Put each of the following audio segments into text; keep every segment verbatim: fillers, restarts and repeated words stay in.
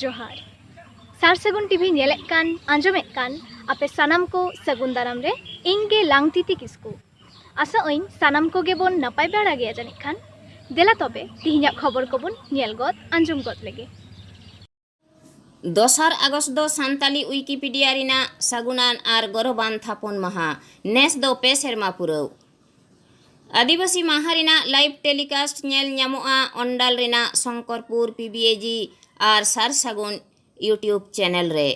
ᱡᱚᱦᱟᱨ᱾ ᱥᱟᱨ ᱥᱟᱹᱜᱩᱱ ᱴᱤᱵᱷᱤ ᱧᱮᱞᱮᱫ ᱠᱟᱱ, ᱟᱸᱡᱚᱢᱮᱫ ᱠᱟᱱ ᱟᱯᱮ ᱥᱟᱱᱟᱢ ᱠᱚ ᱥᱟᱹᱜᱩᱱ ᱫᱟᱨᱟᱢ ᱨᱮ ᱤᱧ ᱜᱮ ᱞᱟᱝᱛᱤᱛᱤ ᱠᱤᱥᱠᱩ᱾ ᱟᱥᱟᱜ ᱟᱹᱧ ᱥᱟᱱᱟᱢ ᱠᱚᱜᱮ ᱵᱚᱱ ᱱᱟᱯᱟᱭ ᱵᱟᱲᱟ ᱜᱮᱭᱟ ᱡᱟᱹᱱᱤᱡ ᱠᱷᱟᱱ᱾ ᱫᱮᱞᱟ ᱛᱚᱵᱮ ᱛᱤᱦᱤᱧᱟᱜ ᱠᱷᱚᱵᱚᱨ ᱠᱚᱵᱚᱱ ᱧᱮᱞ ᱜᱚᱫ, ᱟᱸᱡᱚᱢ ᱜᱚᱫ ᱞᱮᱜᱮ᱾ ᱫᱚᱥᱟᱨ ᱟᱜᱚᱥᱴ ᱫᱚ ᱥᱟᱱᱛᱟᱞᱤ ᱣᱤᱠᱤᱯᱤᱰᱤᱭᱟ ᱨᱮᱱᱟᱜ ᱥᱟᱹᱜᱩᱱᱟᱱ ᱟᱨ ᱜᱚᱨᱚᱵᱟᱱ ᱛᱷᱟᱯᱚᱱ ᱢᱟᱦᱟ᱾ ᱱᱮᱥ ᱫᱚ ᱯᱮ ᱥᱮᱨᱢᱟ ᱯᱩᱨᱟᱹᱣ᱾ ᱟᱹᱫᱤᱵᱟᱹᱥᱤ ᱢᱟᱦᱟ ᱨᱮᱱᱟᱜ ᱞᱟᱭᱤᱵᱷ ᱴᱮᱞᱤᱠᱟᱥᱴ ᱧᱮᱞ ᱧᱟᱢᱚᱜᱼᱟ ᱚᱱᱰᱟᱞ ᱨᱮᱱᱟᱜ ᱥᱚᱝᱠᱚᱨᱯᱩᱨ ᱯᱤ ᱵᱤ ᱮ ᱡᱤ ᱟᱨ ᱥᱟᱨ ᱥᱟᱹᱜᱩᱱ ᱭᱩᱴᱤᱭᱩᱵᱽ ᱪᱮᱱᱮᱞ ᱨᱮ᱾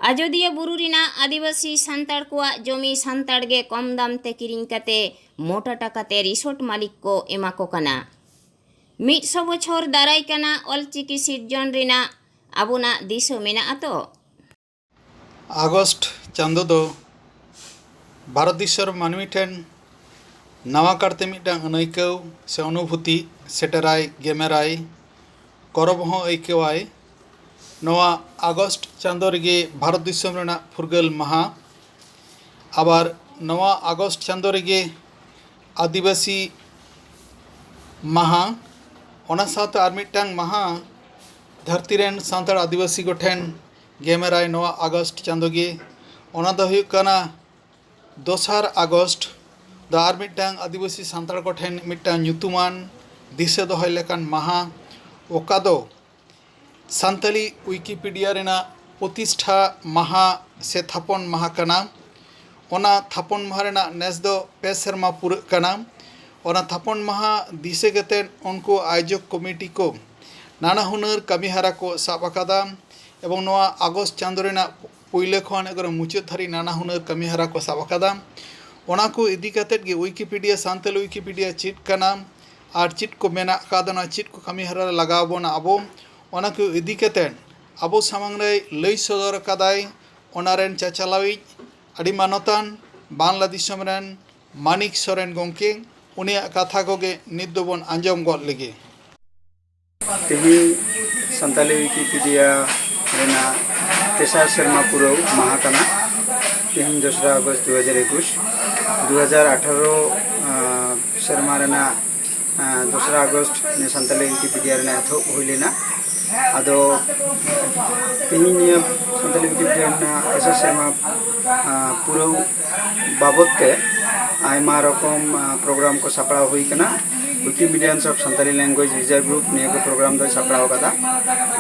ᱟᱡᱚᱫᱤᱭᱟᱹ ᱵᱩᱨᱩ ᱨᱮᱱᱟᱜ ᱟᱹᱫᱤᱵᱟᱹᱥᱤ ᱥᱟᱱᱛᱟᱲ ᱠᱚᱣᱟᱜ ᱡᱚᱢᱤ ᱥᱟᱱᱛᱟᱲ ᱜᱮ ᱠᱚᱢ ᱫᱟᱢ ᱛᱮ ᱠᱤᱨᱤᱧ ᱠᱟᱛᱮ ᱢᱚᱴᱟ ᱴᱟᱠᱟ ᱛᱮ ᱨᱤᱥᱚᱴ ᱢᱟᱹᱞᱤᱠ ᱠᱚ ᱮᱢᱟ ᱠᱚ ᱠᱟᱱᱟ᱾ ᱢᱤᱫ ᱥᱚ ᱵᱚᱪᱷᱚᱨ ᱫᱟᱨᱟᱭ ᱠᱟᱱᱟ ᱚᱞᱪᱤᱠᱤ ᱥᱤᱨᱡᱚᱱ ᱨᱮᱱᱟᱜ ᱟᱵᱚᱱᱟᱜ ᱫᱤᱥᱟᱹ ᱢᱮᱱᱟᱜᱼᱟ ᱛᱚ? ᱟᱜᱚᱥᱴ ᱪᱟᱸᱫᱚ ᱫᱚ ᱵᱷᱟᱨᱚᱛ ᱫᱤᱥᱚᱢ ᱢᱟᱹᱱᱢᱤ ᱴᱷᱮᱱ ᱱᱟᱣᱟ ᱠᱟᱨᱛᱮ ᱢᱤᱫᱴᱟᱝ ᱟᱹᱱᱟᱹᱭᱠᱟᱹᱣ ᱥᱮ ᱚᱱᱩᱵᱷᱩᱛᱤ ᱥᱮᱴᱮᱨᱟᱭ, ᱜᱮᱢᱮᱨᱟᱭ, ᱜᱚᱨᱚᱵ ᱦᱚᱸ ᱟᱹᱭᱠᱟᱹᱣᱟᱭ᱾ ᱱᱚᱣᱟ ᱟᱜᱚᱥᱴ ᱪᱟᱸᱫᱚ ᱨᱮᱜᱮ ᱵᱷᱟᱨᱚᱛ ᱫᱤᱥᱚᱢ ᱨᱮᱱᱟᱜ ᱯᱷᱩᱨᱜᱟᱹᱞ ᱢᱟᱦᱟ, ᱟᱵᱟᱨ ᱱᱚᱣᱟ ᱟᱜᱚᱥᱴ ᱪᱟᱸᱫᱚ ᱨᱮᱜᱮ ᱟᱹᱫᱤᱵᱟᱹᱥᱤ ᱢᱟᱦᱟ, ᱚᱱᱟ ᱥᱟᱶᱛᱮ ᱟᱨ ᱢᱤᱫᱴᱟᱝ ᱢᱟᱦᱟ ᱫᱷᱟᱹᱨᱛᱤ ᱨᱮᱱ ᱥᱟᱱᱛᱟᱲ ᱟᱹᱫᱤᱵᱟᱹᱥᱤ ᱠᱚᱴᱷᱮᱱ ᱜᱮᱢᱮᱨᱟᱭ ᱱᱚᱣᱟ ᱟᱜᱚᱥᱴ ᱪᱟᱸᱫᱚ ᱜᱮ᱾ ᱚᱱᱟ ᱫᱚ ᱦᱩᱭᱩᱜ ᱠᱟᱱᱟ ᱫᱚᱥᱟᱨ ᱟᱜᱚᱥᱴ ᱫᱚ ᱟᱨ ᱢᱤᱫᱴᱟᱝ ᱟᱹᱫᱤᱵᱟᱹᱥᱤ ᱥᱟᱱᱛᱟᱲ ᱠᱚᱴᱷᱮᱱ ᱢᱤᱫᱴᱟᱝ ᱧᱩᱛᱩᱢᱟᱱ ᱫᱤᱥᱟᱹ ᱫᱚᱦᱚᱭ ᱞᱮᱠᱟᱱ ᱢᱟᱦᱟ, ᱚᱠᱟ ᱫᱚ ᱥᱟᱱᱛᱟᱞᱤ ᱣᱤᱠᱤᱯᱤᱰᱤᱭᱟ ᱨᱮᱱᱟᱜ ᱯᱨᱚᱛᱤᱥᱴᱷᱟ ᱢᱟᱦᱟ ᱥᱮ ᱛᱷᱟᱯᱚᱱ ᱢᱟᱦᱟ ᱠᱟᱱᱟ᱾ ᱚᱱᱟ ᱛᱷᱟᱯᱚᱱ ᱢᱟᱦᱟ ᱨᱮᱱᱟᱜ ᱱᱮᱥ ᱫᱚ ᱯᱮ ᱥᱮᱨᱢᱟ ᱯᱩᱨᱟᱹᱜ ᱠᱟᱱᱟ᱾ ᱚᱱᱟ ᱛᱷᱟᱯᱚᱱ ᱢᱟᱦᱟ ᱫᱤᱥᱟᱹ ᱠᱟᱛᱮᱫ ᱩᱱᱠᱩ ᱟᱭᱳᱡᱚᱠ ᱠᱚᱢᱤᱴᱤ ᱠᱚ ᱱᱟᱱᱟ ᱦᱩᱱᱟᱹᱨ ᱠᱟᱹᱢᱤᱦᱚᱨᱟ ᱠᱚ ᱥᱟᱵ ᱟᱠᱟᱫᱟ ᱮᱵᱚᱝ ᱱᱚᱣᱟ ᱟᱜᱚᱥᱴ ᱪᱟᱸᱫᱚ ᱨᱮᱱᱟᱜ ᱯᱩᱭᱞᱟᱹ ᱠᱷᱚᱱ ᱮᱠᱫᱚᱢ ᱢᱩᱪᱟᱹᱫ ᱫᱷᱟᱹᱨᱤᱡ ᱱᱟᱱᱟ ᱦᱩᱱᱟᱹᱨ ᱠᱟᱹᱢᱤᱦᱚᱨᱟ ᱠᱚ ᱥᱟᱵ ᱟᱠᱟᱫᱟ᱾ ᱚᱱᱟ ᱠᱚ ᱤᱫᱤ ᱠᱟᱛᱮᱫ ᱜᱮ ᱣᱤᱠᱤᱯᱤᱰᱤᱭᱟ, ᱥᱟᱱᱛᱟᱞᱤ ᱣᱤᱠᱤᱯᱤᱰᱤᱭᱟ ᱪᱮᱫ ᱠᱟᱱᱟ ᱟᱨ ᱪᱮᱫ ᱠᱚ ᱢᱮᱱᱟᱜ ᱟᱠᱟᱫᱟ, ᱚᱱᱟ ᱪᱮᱫ ᱠᱚ ᱠᱟᱹᱢᱤᱦᱚᱨᱟ ᱨᱮ ᱞᱟᱜᱟᱣ ᱵᱚᱱᱟ ᱟᱵᱚ, ᱚᱱᱟ ᱠᱚ ᱤᱫᱤ ᱠᱟᱛᱮᱫ ᱟᱵᱚ ᱥᱟᱢᱟᱝ ᱨᱮ ᱞᱟᱹᱭ ᱥᱚᱫᱚᱨ ᱟᱠᱟᱫᱟᱭ ᱚᱱᱟ ᱨᱮᱱ ᱪᱟᱪᱟᱞᱟᱣᱤᱡ ᱟᱹᱰᱤ ᱢᱟᱱᱚᱛᱟᱱ ᱵᱟᱝᱞᱟ ᱫᱤᱥᱚᱢ ᱨᱮᱱ ᱢᱟᱱᱤᱠ ᱥᱚᱨᱮᱱ ᱜᱚᱢᱠᱮ᱾ ᱩᱱᱤᱭᱟᱜ ᱠᱟᱛᱷᱟ ᱠᱚᱜᱮ ᱱᱤᱛ ᱫᱚᱵᱚᱱ ᱟᱸᱡᱚᱢ ᱜᱚᱫ ᱞᱮᱜᱮ᱾ ᱛᱮᱦᱮᱧ ᱥᱟᱱᱛᱟᱞᱤ ᱣᱤᱠᱤᱯᱤᱰᱤᱭᱟ ᱨᱮᱱᱟᱜ ᱛᱮᱥᱟᱨ ᱥᱮᱨᱢᱟ ᱯᱩᱨᱟᱹᱣ ᱢᱟᱦᱟ ᱠᱟᱱᱟ᱾ ᱛᱮᱦᱮᱧ ᱫᱚᱥᱨᱟ ᱟᱜᱚᱥᱴ ᱫᱩ ᱦᱟᱡᱟᱨ ᱮᱠᱩᱥ, ᱫᱩ ᱦᱟᱡᱟᱨ ᱟᱴᱷᱟᱨᱚ, ᱟᱸ, ᱥᱮᱨᱢᱟ ᱨᱮᱱᱟᱜ, ᱟᱸ, ᱫᱚᱥᱨᱟ ᱟᱜᱚᱥᱴ ᱱᱤᱭᱟᱹ ᱥᱟᱱᱛᱟᱞᱤ ᱣᱤᱠᱤᱯᱤᱰᱤᱭᱟ ᱨᱮᱱᱟᱜ ᱮᱛᱚᱦᱚᱵ ᱦᱩᱭ ᱞᱮᱱᱟ᱾ ᱟᱫᱚ ᱛᱮᱦᱮᱧ ᱱᱤᱭᱟᱹ ᱥᱟᱱᱛᱟᱞᱤ ᱣᱤᱠᱤᱯᱤᱰᱤᱭᱟ ᱨᱮᱱᱟᱜ ᱮᱥᱮᱥ ᱥᱮᱨᱢᱟ, ᱟ, ᱯᱩᱨᱟᱹᱣ ᱵᱟᱵᱚᱫ ᱛᱮ ᱟᱭᱢᱟ ᱨᱚᱠᱚᱢ, ᱟ, ᱯᱨᱳᱜᱨᱟᱢ ᱠᱚ ᱥᱟᱯᱲᱟᱣ ᱦᱩᱭ ᱠᱟᱱᱟ᱾ Wikimedians of Santali Language User Group ᱱᱤᱭᱟᱹ ᱠᱚ ᱯᱨᱳᱜᱨᱟᱢ ᱫᱚᱭ ᱥᱟᱯᱲᱟᱣ ᱟᱠᱟᱫᱟ᱾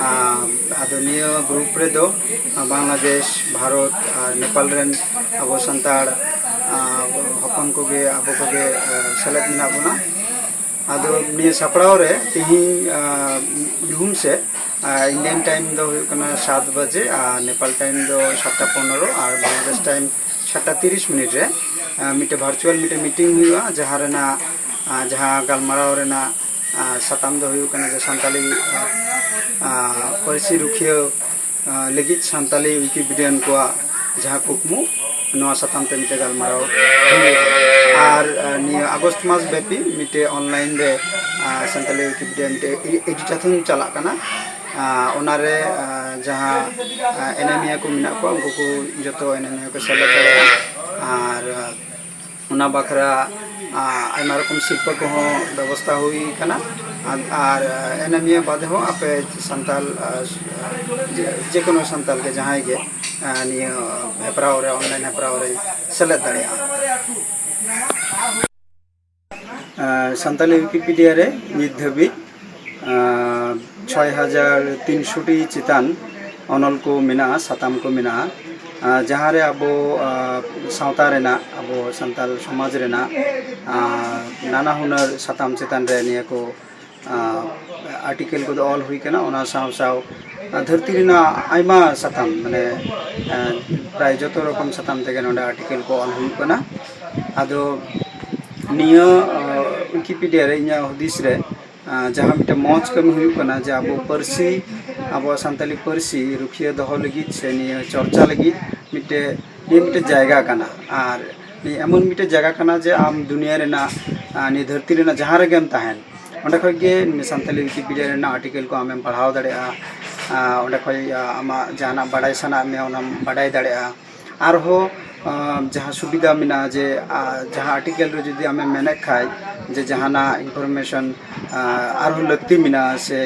ᱟ, ᱟᱫᱚ ᱱᱤᱭᱟᱹ ᱜᱨᱩᱯ ᱨᱮᱫᱚ, ᱟ, ᱵᱟᱝᱞᱟᱫᱮᱥ, ᱵᱷᱟᱨᱚᱛ ᱟᱨ ᱱᱮᱯᱟᱞ ᱨᱮᱱ ᱟᱵᱚ ᱥᱟᱱᱛᱟᱲ, ᱟ, ᱦᱚᱯᱚᱱ ᱠᱚᱜᱮ, ᱟᱵᱚ ᱠᱚᱜᱮ, ᱟ, ᱥᱮᱞᱮᱫ ᱢᱮᱱᱟᱜ ᱵᱚᱱᱟ᱾ ᱟᱫᱚ ᱱᱤᱭᱟᱹ ᱥᱟᱯᱲᱟᱣ ᱨᱮ ᱛᱮᱦᱮᱧ, ᱟ, ᱧᱩᱦᱩᱢ ᱥᱮᱫ, ᱟ, ᱤᱱᱰᱤᱭᱟᱱ ᱴᱟᱭᱤᱢ ᱫᱚ ᱦᱩᱭᱩᱜ ᱠᱟᱱᱟ ᱥᱟᱛ ᱵᱟᱡᱮ ᱟᱨ ᱱᱮᱯᱟᱞ ᱴᱟᱭᱤᱢ ᱫᱚ ᱥᱟᱛᱴᱟ ᱯᱚᱱᱮᱨᱚ ᱟᱨ ᱵᱟᱝᱞᱟᱫᱮᱥ ᱴᱟᱭᱤᱢ ᱥᱟᱛᱴᱟ ᱛᱤᱨᱤᱥ ᱢᱤᱱᱤᱴ ᱨᱮ, ᱟ, ᱢᱤᱫᱴᱮᱱ ᱵᱷᱟᱨᱪᱩᱣᱟᱞ ᱢᱤᱫᱴᱮᱱ ᱢᱤᱴᱤᱝ ᱦᱩᱭᱩᱜᱼᱟ, ᱡᱟᱦᱟᱸ ᱨᱮᱱᱟᱜ, ᱟ, ᱡᱟᱦᱟᱸ ᱜᱟᱞᱢᱟᱨᱟᱣ ᱨᱮᱱᱟᱜ, ᱟ, ᱥᱟᱛᱟᱢ ᱫᱚ ᱦᱩᱭᱩᱜ ᱠᱟᱱᱟ ᱡᱮ ᱥᱟᱱᱛᱟᱞᱤ, ᱟ, ᱟ, ᱯᱟᱹᱨᱥᱤ ᱨᱩᱠᱷᱤᱭᱟᱹ, ᱟ, ᱞᱟᱹᱜᱤᱫ ᱥᱟᱱᱛᱟᱞᱤ ᱣᱤᱠᱤᱯᱤᱰᱤᱭᱟᱱ ᱠᱚᱣᱟᱜ ᱡᱟᱦᱟᱸ ᱠᱩᱠᱢᱩ, ᱱᱚᱣᱟ ᱥᱟᱛᱟᱢ ᱛᱮ ᱢᱤᱫᱴᱮᱱ ᱜᱟᱞᱢᱟᱨᱟᱣ ᱦᱩᱭᱩᱜᱼᱟ᱾ ᱟᱨ, ᱟ, ᱱᱤᱭᱟᱹ ᱟᱜᱚᱥᱴ ᱢᱟᱥ ᱵᱮᱯᱤ ᱢᱤᱫᱴᱮᱱ ᱚᱱᱞᱟᱭᱤᱱ ᱨᱮ, ᱟ, ᱥᱟᱱᱛᱟᱞᱤ ᱣᱤᱠᱤᱯᱤᱰᱤᱭᱟ ᱢᱤᱫᱴᱮᱱ ᱮ-, ᱮᱰᱤᱴᱟᱛᱷᱚᱱ ᱪᱟᱞᱟᱜ ᱠᱟᱱᱟ᱾ ᱟ, ᱚᱱᱟᱨᱮ, ᱟ, ᱡᱟᱦᱟᱸ, ᱟ, ᱮᱱᱮᱢᱤᱭᱟᱹ ᱠᱚ ᱢᱮᱱᱟᱜ ᱠᱚᱣᱟ, ᱩᱱᱠᱩ ᱠᱚ ᱡᱚᱛᱚ ᱮᱱᱮᱢᱤᱭᱟᱹ ᱠᱚ ᱥᱮᱞᱮᱫ ᱫᱟᱲᱮᱭᱟᱜᱼᱟ᱾ ᱟᱨ, ᱟ, ᱚᱱᱟ ᱵᱟᱠᱷᱨᱟ, ᱟ, ᱟᱭᱢᱟ ᱨᱚᱠᱚᱢ ᱥᱤᱨᱯᱟᱹ ᱠᱚᱦᱚᱸ ᱵᱮᱵᱚᱥᱛᱷᱟ ᱦᱩᱭ ᱠᱟᱱᱟ᱾ ᱟᱨ, ᱟᱨ, ᱟ, ᱮᱱᱮᱢᱤᱭᱟᱹ ᱵᱟᱫᱮ ᱦᱚᱸ ᱟᱯᱮ ᱥᱟᱱᱛᱟᱞ, ᱟ, ᱡᱮ, ᱡᱮᱠᱳᱱᱳ ᱥᱟᱱᱛᱟᱞ ᱜᱮ ᱡᱟᱦᱟᱸᱭ ᱜᱮ, ᱟ, ᱱᱤᱭᱟᱹ ᱦᱮᱯᱨᱟᱣ ᱨᱮ, ᱚᱱᱞᱟᱭᱤᱱ ᱦᱮᱯᱨᱟᱣ ᱨᱮ ᱥᱮᱞᱮᱫ ᱫᱟᱲᱮᱭᱟᱜᱼᱟ᱾ ᱟ, ᱥᱟᱱᱛᱟᱞᱤ ᱣᱤᱠᱤᱯᱤᱰᱤᱭᱟ ᱨᱮ ᱱᱤᱛ ᱫᱷᱟᱹᱵᱤᱡ, ᱟ, ᱪᱷᱚᱭ ᱦᱟᱡᱟᱨ ᱛᱤᱱᱥᱚ ᱴᱤ ᱪᱮᱛᱟᱱ ᱚᱱᱚᱞ ᱠᱚ ᱢᱮᱱᱟᱜᱼᱟ, ᱥᱟᱛᱟᱢ ᱠᱚ ᱢᱮᱱᱟᱜᱼᱟ, ᱟ, ᱡᱟᱦᱟᱸ ᱨᱮ ᱟᱵᱚ, ᱟ, ᱥᱟᱶᱛᱟ ᱨᱮᱱᱟᱜ, ᱟᱵᱚ ᱥᱟᱱᱛᱟᱞ ᱥᱚᱢᱟᱡᱽ ᱨᱮᱱᱟᱜ, ᱟ, ᱱᱟᱱᱟ ᱦᱩᱱᱟᱹᱨ ᱥᱟᱛᱟᱢ ᱪᱮᱛᱟᱱ ᱨᱮ ᱱᱤᱭᱟᱹ ᱠᱚ, ᱟ, ᱟᱨᱴᱤᱠᱮᱞ ᱠᱚᱫᱚ ᱚᱞ ᱦᱩᱭ ᱠᱟᱱᱟ᱾ ᱚᱱᱟ ᱥᱟᱶ ᱥᱟᱶ, ᱟ, ᱫᱷᱟᱹᱨᱛᱤ ᱨᱮᱱᱟᱜ ᱟᱭᱢᱟ ᱥᱟᱛᱟᱢ, ᱢᱟᱱᱮ, ᱟ, ᱯᱨᱟᱭ ᱡᱚᱛᱚ ᱨᱚᱠᱚᱢ ᱥᱟᱛᱟᱢ ᱛᱮᱜᱮ ᱱᱚᱰᱮ ᱟᱨᱴᱤᱠᱮᱞ ᱠᱚ ᱚᱞ ᱦᱩᱭᱩᱜ ᱠᱟᱱᱟ᱾ ᱟᱫᱚ ᱱᱤᱭᱟᱹ, ᱟ, ᱣᱤᱠᱤᱯᱤᱰᱤᱭᱟ ᱨᱮ ᱤᱧᱟᱹᱜ ᱦᱩᱫᱤᱥ ᱨᱮ, ᱟ, ᱡᱟᱦᱟᱸ ᱢᱤᱫᱴᱮᱱ ᱢᱚᱡᱽ ᱠᱟᱹᱢᱤ ᱦᱩᱭᱩᱜ ᱠᱟᱱᱟ, ᱡᱮ ᱟᱵᱚ ᱯᱟᱹᱨᱥᱤ, ᱟᱵᱚᱣᱟᱜ ᱥᱟᱱᱛᱟᱞᱤ ᱯᱟᱹᱨᱥᱤ ᱨᱩᱠᱷᱤᱭᱟᱹ ᱫᱚᱦᱚ ᱞᱟᱹᱜᱤᱫ ᱥᱮ ᱱᱤᱭᱟᱹ ᱪᱚᱨᱪᱟ ᱞᱟᱹᱜᱤᱫ ᱢᱤᱫᱴᱮᱱ, ᱱᱤᱭᱟᱹ ᱢᱤᱫᱴᱮᱱ ᱡᱟᱭᱜᱟ ᱠᱟᱱᱟ᱾ ᱟᱨ ᱱᱤᱭᱟᱹ ᱮᱢᱚᱱ ᱢᱤᱫᱴᱮᱱ ᱡᱟᱭᱜᱟ ᱠᱟᱱᱟ ᱡᱮ ᱟᱢ ᱫᱩᱱᱤᱭᱟᱹ ᱨᱮᱱᱟᱜ, ᱟ, ᱱᱤᱭᱟᱹ ᱫᱷᱟᱹᱨᱛᱤ ᱨᱮᱱᱟᱜ ᱡᱟᱦᱟᱸ ᱨᱮᱜᱮᱢ ᱛᱟᱦᱮᱱ, ᱚᱸᱰᱮ ᱠᱷᱚᱡ ᱜᱮ ᱥᱟᱱᱛᱟᱞᱤ ᱣᱤᱠᱤᱯᱤᱰᱤᱭᱟ ᱨᱮᱱᱟᱜ ᱟᱨᱴᱤᱠᱮᱞ ᱠᱚ ᱟᱢᱮᱢ ᱯᱟᱲᱦᱟᱣ ᱫᱟᱲᱮᱭᱟᱜᱼᱟ᱾ ᱟ, ᱚᱸᱰᱮ ᱠᱷᱚᱡ, ᱟ, ᱟᱢᱟᱜ ᱡᱟᱦᱟᱱᱟᱜ ᱵᱟᱰᱟᱭ ᱥᱟᱱᱟᱭᱮᱫ ᱢᱮᱭᱟ, ᱚᱱᱟᱢ ᱵᱟᱰᱟᱭ ᱫᱟᱲᱮᱭᱟᱜᱼᱟ᱾ ᱟᱨᱦᱚᱸ, ᱟ, ᱡᱟᱦᱟᱸ ᱥᱩᱵᱤᱫᱷᱟ ᱢᱮᱱᱟᱜᱼᱟ ᱡᱮ, ᱟ, ᱡᱟᱦᱟᱸ ᱟᱨᱴᱤᱠᱮᱞ ᱨᱮ ᱡᱩᱫᱤ ᱟᱢᱮᱢ ᱢᱮᱱᱮᱫ ᱠᱷᱟᱡ ᱡᱮ ᱡᱟᱦᱟᱱᱟᱜ ᱤᱱᱯᱷᱚᱨᱢᱮᱥᱚᱱ ᱟᱨᱦᱚᱸ ᱞᱟᱹᱠᱛᱤ ᱢᱮᱱᱟᱜᱼᱟ ᱥᱮ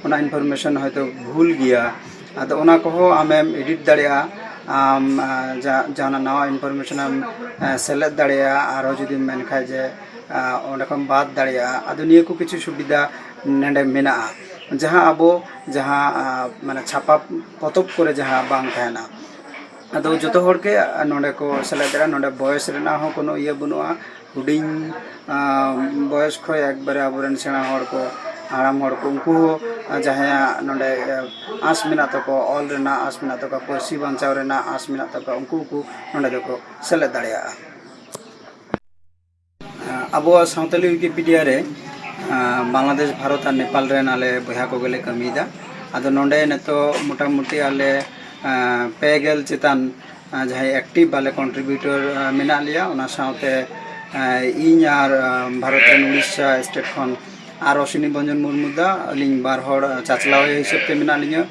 ᱚᱱᱟ ᱤᱱᱯᱷᱚᱨᱢᱮᱥᱚᱱ ᱦᱚᱭᱛᱳ ᱵᱷᱩᱞ ᱜᱮᱭᱟ, ᱟᱫᱚ ᱚᱱᱟ ᱠᱚᱦᱚᱸ ᱟᱢᱮᱢ ᱮᱰᱤᱴ ᱫᱟᱲᱮᱭᱟᱜᱼᱟ᱾ ᱟᱢ ᱡᱟᱦᱟᱱᱟᱜ ᱱᱟᱣᱟ ᱤᱱᱯᱷᱚᱨᱢᱮᱥᱚᱱ ᱮᱢ ᱥᱮᱞᱮᱫ ᱫᱟᱲᱮᱭᱟᱜᱼᱟ, ᱟᱨᱦᱚᱸ ᱡᱩᱫᱤᱢ ᱢᱮᱱ ᱠᱷᱟᱡ ᱡᱮ ᱚᱸᱰᱮ ᱠᱷᱚᱱ ᱵᱟᱫ ᱫᱟᱲᱮᱭᱟᱜᱼᱟ᱾ ᱟᱫᱚ ᱱᱤᱭᱟᱹ ᱠᱚ ᱠᱤᱪᱷᱩ ᱥᱩᱵᱤᱫᱷᱟ ᱱᱚᱰᱮ ᱢᱮᱱᱟᱜᱼᱟ, ᱡᱟᱦᱟᱸ ᱟᱵᱚ ᱡᱟᱦᱟᱸ ᱢᱟᱱᱮ ᱪᱷᱟᱯᱟ ᱯᱚᱛᱚᱵ ᱠᱚᱨᱮ ᱡᱟᱦᱟᱸ ᱵᱟᱝ ᱛᱟᱦᱮᱱᱟ᱾ ᱟᱫᱚ ᱡᱚᱛᱚ ᱦᱚᱲ ᱜᱮ ᱱᱚᱰᱮ ᱠᱚ ᱥᱮᱞᱮᱫ ᱫᱟᱲᱮᱭᱟᱜᱼᱟ᱾ ᱱᱚᱰᱮ ᱵᱚᱭᱮᱥ ᱨᱮᱱᱟᱜ ᱦᱚᱸ ᱠᱳᱱᱳ ᱤᱭᱟᱹ ᱵᱟᱹᱱᱩᱜᱼᱟ᱾ ᱦᱩᱰᱤᱧ ᱵᱚᱭᱮᱥ ᱠᱷᱚᱱ ᱮᱠᱵᱟᱨᱮ ᱟᱵᱚᱨᱮᱱ ᱥᱮᱬᱟ ᱦᱚᱲ ᱠᱚ, ᱦᱟᱲᱟᱢ ᱦᱚᱲ ᱠᱚ, ᱩᱱᱠᱩ ᱦᱚᱸ ᱡᱟᱦᱟᱸᱭᱟᱜ ᱱᱚᱰᱮ ᱟᱸᱥ ᱢᱮᱱᱟᱜ ᱛᱟᱠᱚᱣᱟ, ᱚᱞ ᱨᱮᱱᱟᱜ ᱟᱸᱥ ᱢᱮᱱᱟᱜ ᱛᱟᱠᱚᱣᱟ, ᱯᱟᱹᱨᱥᱤ ᱵᱟᱧᱪᱟᱣ ᱨᱮᱱᱟᱜ ᱟᱸᱥ ᱢᱮᱱᱟᱜ ᱛᱟᱠᱚᱣᱟ, ᱩᱱᱠᱩ ᱠᱚ ᱱᱚᱰᱮ ᱫᱚᱠᱚ ᱥᱮᱞᱮᱫ ᱫᱟᱲᱮᱭᱟᱜᱼᱟ᱾ ᱟᱵᱚᱣᱟᱜ ᱥᱟᱶᱛᱟᱞᱤ ᱣᱤᱠᱤᱯᱤᱰᱤᱭᱟ ᱨᱮ ᱵᱟᱝᱞᱟᱫᱮᱥ, ᱵᱷᱟᱨᱚᱛ ᱟᱨ ᱱᱮᱯᱟᱞ ᱨᱮᱱ ᱟᱞᱮ ᱵᱚᱭᱦᱟ ᱠᱚᱜᱮᱞᱮ ᱠᱟᱹᱢᱤᱭᱮᱫᱟ᱾ ᱟᱫᱚ ᱱᱚᱰᱮ ᱱᱤᱛᱚᱜ ᱢᱚᱴᱟᱢᱩᱴᱤ ᱟᱞᱮ ᱯᱮ ᱜᱮᱞ ᱪᱮᱛᱟᱱ ᱡᱟᱦᱟᱸᱭ ᱮᱠᱴᱤᱵᱷ ᱟᱞᱮ ᱠᱚᱱᱴᱨᱤᱵᱤᱭᱩᱴᱚᱨ ᱢᱮᱱᱟᱜ ᱞᱮᱭᱟ᱾ ᱚᱱᱟ ᱥᱟᱶᱛᱮ ᱤᱧ ᱟᱨ ᱵᱷᱟᱨᱚᱛ ᱨᱮᱱ ᱩᱲᱤᱥᱥᱟ ᱥᱴᱮᱴ ᱠᱷᱚᱱ ᱟᱨ ᱚᱥᱤᱱᱤ ᱵᱚᱧᱡᱚᱱ ᱢᱩᱨᱢᱩ ᱫᱟ, ᱟᱹᱞᱤᱧ ᱵᱟᱨ ᱦᱚᱲ ᱪᱟᱪᱞᱟᱣᱤᱭᱟᱹ ᱦᱤᱥᱟᱹᱵ ᱛᱮ ᱢᱮᱱᱟᱜ ᱞᱤᱧᱟᱹ᱾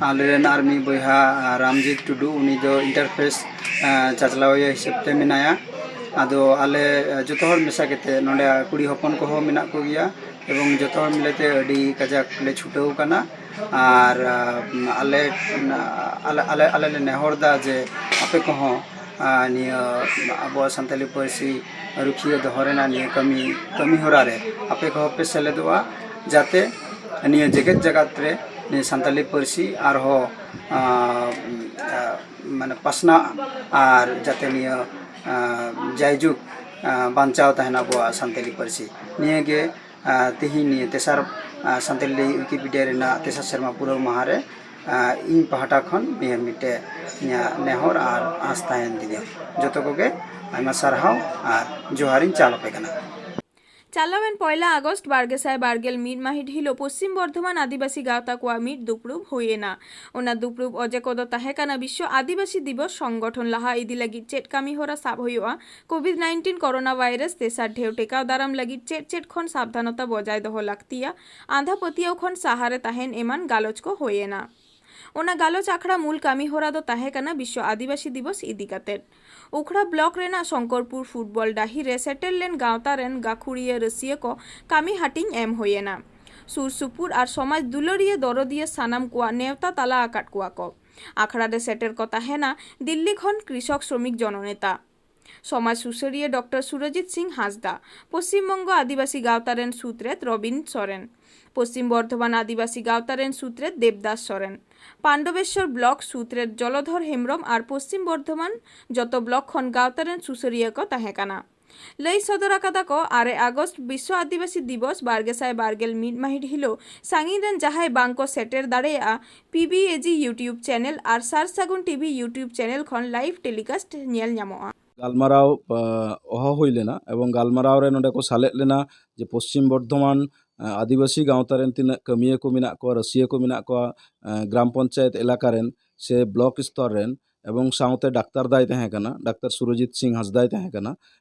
ᱟᱞᱮ ᱨᱮᱱ ᱟᱨ ᱢᱤᱫ ᱵᱚᱭᱦᱟ ᱨᱟᱢᱡᱤᱛ ᱴᱩᱰᱩ, ᱩᱱᱤ ᱫᱚ ᱤᱱᱴᱟᱨᱯᱷᱮᱥ ᱪᱟᱪᱞᱟᱣᱤᱭᱟᱹ ᱦᱤᱥᱟᱹᱵ ᱛᱮ ᱢᱮᱱᱟᱭᱟ᱾ ᱟᱫᱚ ᱟᱞᱮ ᱡᱚᱛᱚ ᱦᱚᱲ ᱢᱮᱥᱟ ᱠᱟᱛᱮ ᱱᱚᱰᱮ ᱠᱩᱲᱤ ᱦᱚᱯᱚᱱ ᱠᱚᱦᱚᱸ ᱢᱮᱱᱟᱜ ᱠᱚᱜᱮᱭᱟ, ᱮᱵᱚᱝ ᱡᱚᱛᱚ ᱦᱚᱲ ᱢᱤᱞᱮᱛᱮ ᱟᱹᱰᱤ ᱠᱟᱡᱟᱠ ᱞᱮ ᱪᱷᱩᱴᱟᱹᱣ ᱠᱟᱱᱟ᱾ ᱟᱨ ᱟᱞᱮ ᱟᱞᱮ ᱟᱞᱮ ᱟᱞᱮ ᱞᱮ ᱱᱮᱦᱚᱨ ᱫᱟ ᱡᱮ ᱟᱯᱮ ᱠᱚᱦᱚᱸ ᱱᱤᱭᱟᱹ ᱟᱵᱚᱣᱟᱜ ᱥᱟᱱᱛᱟᱞᱤ ᱯᱟᱹᱨᱥᱤ ᱨᱩᱠᱷᱤᱭᱟᱹ ᱫᱚᱦᱚ ᱨᱮᱱᱟᱜ ᱱᱤᱭᱟᱹ ᱠᱟᱹᱢᱤ ᱠᱟᱹᱢᱤ ᱦᱚᱨᱟ ᱨᱮ ᱟᱯᱮ ᱠᱚᱦᱚᱸ ᱯᱮ ᱥᱮᱞᱮᱫᱚᱜᱼᱟ, ᱡᱟᱛᱮ ᱱᱤᱭᱟᱹ ᱡᱮᱜᱮᱛ ᱡᱟᱠᱟᱛ ᱨᱮ ᱱᱤᱭᱟᱹ ᱥᱟᱱᱛᱟᱞᱤ ᱯᱟᱹᱨᱥᱤ ᱟᱨᱦᱚᱸ ᱢᱟᱱᱮ ᱯᱟᱥᱱᱟᱜ ᱟᱨ ᱡᱟᱛᱮ ᱱᱤᱭᱟᱹ ᱡᱟᱭᱡᱩᱜᱽ ᱵᱟᱧᱪᱟᱣ ᱛᱟᱦᱮᱱᱟ ᱟᱵᱚᱣᱟᱜ ᱥᱟᱱᱛᱟᱞᱤ ᱯᱟᱹᱨᱥᱤ᱾ ᱱᱤᱭᱟᱹᱜᱮ ᱛᱮᱦᱮᱧ ᱱᱤᱭᱟᱹ ᱛᱮᱥᱟᱨ ᱥᱟᱱᱛᱟᱞᱤ ᱣᱤᱠᱤᱯᱤᱰᱤᱭᱟ ᱨᱮᱱᱟᱜ ᱛᱮᱥᱟᱨ ᱥᱮᱨᱢᱟ ᱯᱩᱨᱟᱹᱣ ᱢᱟᱦᱟ ᱨᱮ ᱤᱧ ᱯᱟᱦᱴᱟ ᱠᱷᱚᱱ ᱱᱤᱭᱟᱹ ᱢᱤᱫᱴᱮᱡ ᱤᱧᱟᱹᱜ ᱱᱮᱦᱚᱨ ᱟᱨ ᱟᱸᱥ ᱛᱟᱦᱮᱱ ᱛᱤᱧᱟᱹ᱾ ᱡᱚᱛᱚ ᱠᱚᱜᱮ ᱟᱭᱢᱟ ᱥᱟᱨᱦᱟᱣ ᱟᱨ ᱡᱚᱦᱟᱨᱤᱧ ᱪᱟᱞ ᱟᱯᱮ ᱠᱟᱱᱟ᱾ ᱪᱟᱞᱟᱣᱮᱱ ᱯᱚᱭᱞᱟ ᱟᱜᱚᱥᱴ ᱵᱟᱨ ᱜᱮᱥᱟᱭ ᱵᱟᱨ ᱜᱮᱞ ᱢᱤᱫ ᱢᱟᱹᱦᱤᱛ ᱦᱤᱞᱳᱜ ᱯᱚᱥᱪᱤᱢ ᱵᱚᱨᱫᱷᱚᱢᱟᱱ ᱟᱹᱫᱤᱵᱟᱹᱥᱤ ᱜᱟᱶᱛᱟ ᱠᱚᱣᱟᱜ ᱢᱤᱫ ᱫᱩᱯᱲᱩᱵ ᱦᱩᱭ ᱮᱱᱟ᱾ ᱚᱱᱟ ᱫᱩᱯᱲᱩᱵ ᱚᱡᱮ ᱠᱚᱫᱚ ᱛᱟᱦᱮᱸ ᱠᱟᱱᱟ ᱵᱤᱥᱣᱚ ᱟᱹᱫᱤᱵᱟᱹᱥᱤ ᱫᱤᱵᱚᱥ ᱥᱚᱝᱜᱚᱴᱷᱚᱱ ᱞᱟᱦᱟ ᱤᱫᱤ ᱞᱟᱹᱜᱤᱫ ᱪᱮᱫ ᱠᱟᱹᱢᱤ ᱦᱚᱨᱟ ᱥᱟᱵ ᱦᱩᱭᱩᱜᱼᱟ, ᱠᱳᱵᱷᱤᱰ ᱱᱟᱭᱤᱱᱴᱤᱱ ᱠᱚᱨᱳᱱᱟ ᱵᱷᱟᱭᱨᱟᱥ ᱛᱮᱥᱟᱨ ᱰᱷᱮᱣ ᱴᱮᱠᱟᱣ ᱫᱟᱨᱟᱢ ᱞᱟᱹᱜᱤᱫ ᱪᱮᱫ ᱪᱮᱫ ᱠᱷᱚᱱ ᱥᱟᱵᱫᱷᱟᱱᱚᱛᱟ ᱵᱚᱡᱟᱭ ᱫᱚᱦᱚ ᱞᱟᱹᱠᱛᱤᱭᱟ, ᱟᱸᱫᱷᱟ ᱯᱟᱹᱛᱭᱟᱹᱣ ᱠᱷᱚᱱ ᱥᱟᱦᱟᱨᱮ ᱛᱟᱦᱮᱱ ᱮᱢᱟᱱ ᱜᱟᱞᱚᱪ ᱠᱚ ᱦᱩᱭ ᱮᱱᱟ᱾ ᱚᱱᱟ ᱜᱟᱞᱚᱪ ᱟᱠᱷᱲᱟ ᱢᱩᱞ ᱠᱟᱹᱢᱤ ᱦᱚᱨᱟ ᱫᱚ ᱛᱟᱦᱮᱸ ᱠᱟᱱᱟ ᱵᱤᱥᱣᱚ ᱟᱹᱫᱤᱵᱟᱹᱥᱤ ᱫᱤᱵᱚᱥ ᱤᱫᱤ ᱠᱟᱛᱮ᱾ ᱩᱠᱷᱲᱟ ᱵᱞᱚᱠ ᱨᱮᱱᱟᱜ ᱥᱚᱝᱠᱚᱨᱯᱩᱨ ᱯᱷᱩᱴᱵᱚᱞ ᱰᱟᱹᱦᱤ ᱨᱮ ᱥᱮᱴᱮᱨ ᱞᱮᱱ ᱜᱟᱶᱛᱟ ᱨᱮᱱ ᱜᱟᱹᱠᱷᱩᱲᱤᱭᱟᱹ ᱨᱟᱹᱥᱤᱭᱟᱹ ᱠᱚ ᱠᱟᱹᱢᱤ ᱦᱟᱹᱴᱤᱧ ᱮᱢ ᱦᱩᱭ ᱮᱱᱟ᱾ ᱥᱩᱨ ᱥᱩᱯᱩᱨ ᱟᱨ ᱥᱚᱢᱟᱡᱽ ᱫᱩᱞᱟᱹᱲᱤᱭᱟᱹ ᱫᱚᱨᱚᱫᱤᱭᱟᱹ ᱥᱟᱱᱟᱢ ᱠᱚᱣᱟᱜ ᱱᱮᱣᱛᱟ ᱛᱟᱞᱟ ᱟᱠᱟᱫ ᱠᱚᱣᱟ ᱠᱚ᱾ ᱟᱠᱷᱲᱟ ᱨᱮ ᱥᱮᱴᱮᱨ ᱠᱚ ᱛᱟᱦᱮᱱᱟ ᱫᱤᱞᱞᱤ ᱠᱷᱚᱱ ᱠᱨᱤᱥᱚᱠ ᱥᱨᱚᱢᱤᱠ ᱡᱚᱱᱚᱱᱮᱛᱟ, ᱥᱚᱢᱟᱡᱽ ᱥᱩᱥᱟᱹᱨᱤᱭᱟᱹ ᱰᱚᱠᱴᱚᱨ ᱥᱩᱨᱚᱡᱤᱛ ᱥᱤᱝ ᱦᱟᱸᱥᱫᱟ, ᱯᱚᱥᱪᱤᱢ ᱵᱚᱝᱜᱚ ᱟᱹᱫᱤᱵᱟᱹᱥᱤ ᱜᱟᱶᱛᱟ ᱨᱮᱱ ᱥᱩᱛᱨᱮᱛ ᱨᱚᱵᱤᱱ ᱥᱚᱨᱮᱱ, ᱯᱚᱥᱪᱤᱢ ᱵᱚᱨᱫᱷᱚᱢᱟᱱ ᱟᱹᱫᱤᱵᱟᱹᱥᱤ ᱜᱟᱶᱛᱟ ᱨᱮᱱ ᱥᱩᱛᱨᱮᱛ ᱫᱮᱵᱫᱟᱥ ᱥᱚᱨᱮᱱ, ᱯᱟᱱᱰᱚᱵᱮᱥᱣᱚᱨ ᱵᱞᱚᱠ ᱥᱩᱛᱨᱮᱛ ᱡᱚᱞᱚᱫᱷᱚᱨ ᱦᱮᱢᱵᱽᱨᱚᱢ ᱟᱨ ᱯᱚᱥᱪᱤᱢ ᱵᱚᱨᱫᱷᱚᱢᱟᱱ ᱡᱚᱛᱚ ᱵᱞᱚᱠ ᱠᱷᱚᱱ ᱜᱟᱶᱛᱟ ᱨᱮᱱ ᱥᱩᱥᱟᱹᱨᱤᱭᱟᱹ ᱠᱚ ᱛᱟᱦᱮᱸ ᱠᱟᱱᱟ᱾ ᱞᱟᱹᱭ ᱥᱚᱫᱚᱨ ᱟᱠᱟᱫᱟ ᱠᱚ, ᱟᱨᱮ ᱟᱜᱚᱥᱴ ᱵᱤᱥᱣᱚ ᱟᱹᱫᱤᱵᱟᱹᱥᱤ ᱫᱤᱵᱚᱥ ᱵᱟᱨ ᱜᱮᱥᱟᱭ ᱵᱟᱨ ᱜᱮᱞ ᱢᱤᱫ ᱢᱟᱹᱦᱤᱛ ᱦᱤᱞᱳᱜ ᱥᱟᱺᱜᱤᱧ ᱨᱮᱱ ᱡᱟᱦᱟᱸᱭ ᱵᱟᱝ ᱠᱚ ᱥᱮᱴᱮᱨ ᱫᱟᱲᱮᱭᱟᱜᱼᱟ, ᱯᱤ ᱵᱤ ᱮ ᱡᱤ YouTube ᱪᱮᱱᱮᱞ ᱟᱨ ᱥᱟᱨ ᱥᱟᱹᱜᱩᱱ ᱴᱤ ᱵᱷᱤ YouTube ᱪᱮᱱᱮᱞ ᱠᱷᱚᱱ ᱞᱟᱭᱤᱵᱷ ᱴᱮᱞᱤᱠᱟᱥᱴ ᱧᱮᱞ ᱧᱟᱢᱚᱜᱼᱟ᱾ ᱜᱟᱞᱢᱟᱨᱟᱣ ᱚᱦᱚ ᱦᱩᱭ ᱞᱮᱱᱟ ᱮᱵᱚᱝ ᱜᱟᱞᱢᱟᱨᱟᱣ ᱨᱮ ᱱᱚᱰᱮ ᱠᱚ ᱥᱟᱞᱮᱫ ᱞᱮᱱᱟ ᱡᱮ ᱯᱚᱥᱪᱤᱢ ᱵᱚᱨᱫᱷᱚᱢᱟᱱ ᱟᱹᱫᱤᱵᱟᱹᱥᱤ ᱜᱟᱶᱛᱟ ᱨᱮᱱ ᱛᱤᱱᱟᱹᱜ ᱠᱟᱹᱢᱤᱭᱟᱹ ᱠᱚ ᱢᱮᱱᱟᱜ ᱠᱚᱣᱟ, ᱨᱟᱹᱥᱤᱭᱟᱹ ᱠᱚ ᱢᱮᱱᱟᱜ ᱠᱚᱣᱟ, ᱜᱨᱟᱢ ᱯᱚᱧᱪᱟᱭᱮᱛ ᱮᱞᱟᱠᱟ ᱨᱮᱱ ᱥᱮ ᱵᱞᱚᱠ ᱥᱛᱚᱨ ᱨᱮᱱ ᱮᱵᱚᱝ ᱥᱟᱶᱛᱮ ᱰᱟᱠᱛᱟᱨ ᱫᱟᱭ ᱛᱟᱦᱮᱸ ᱠᱟᱱᱟ, ᱰᱟᱠᱛᱟᱨ ᱥᱩᱨᱚᱡᱤᱛ ᱥᱤᱝ ᱦᱟᱸᱥᱫᱟᱭ ᱛᱟᱦᱮᱸ ᱠᱟᱱᱟ᱾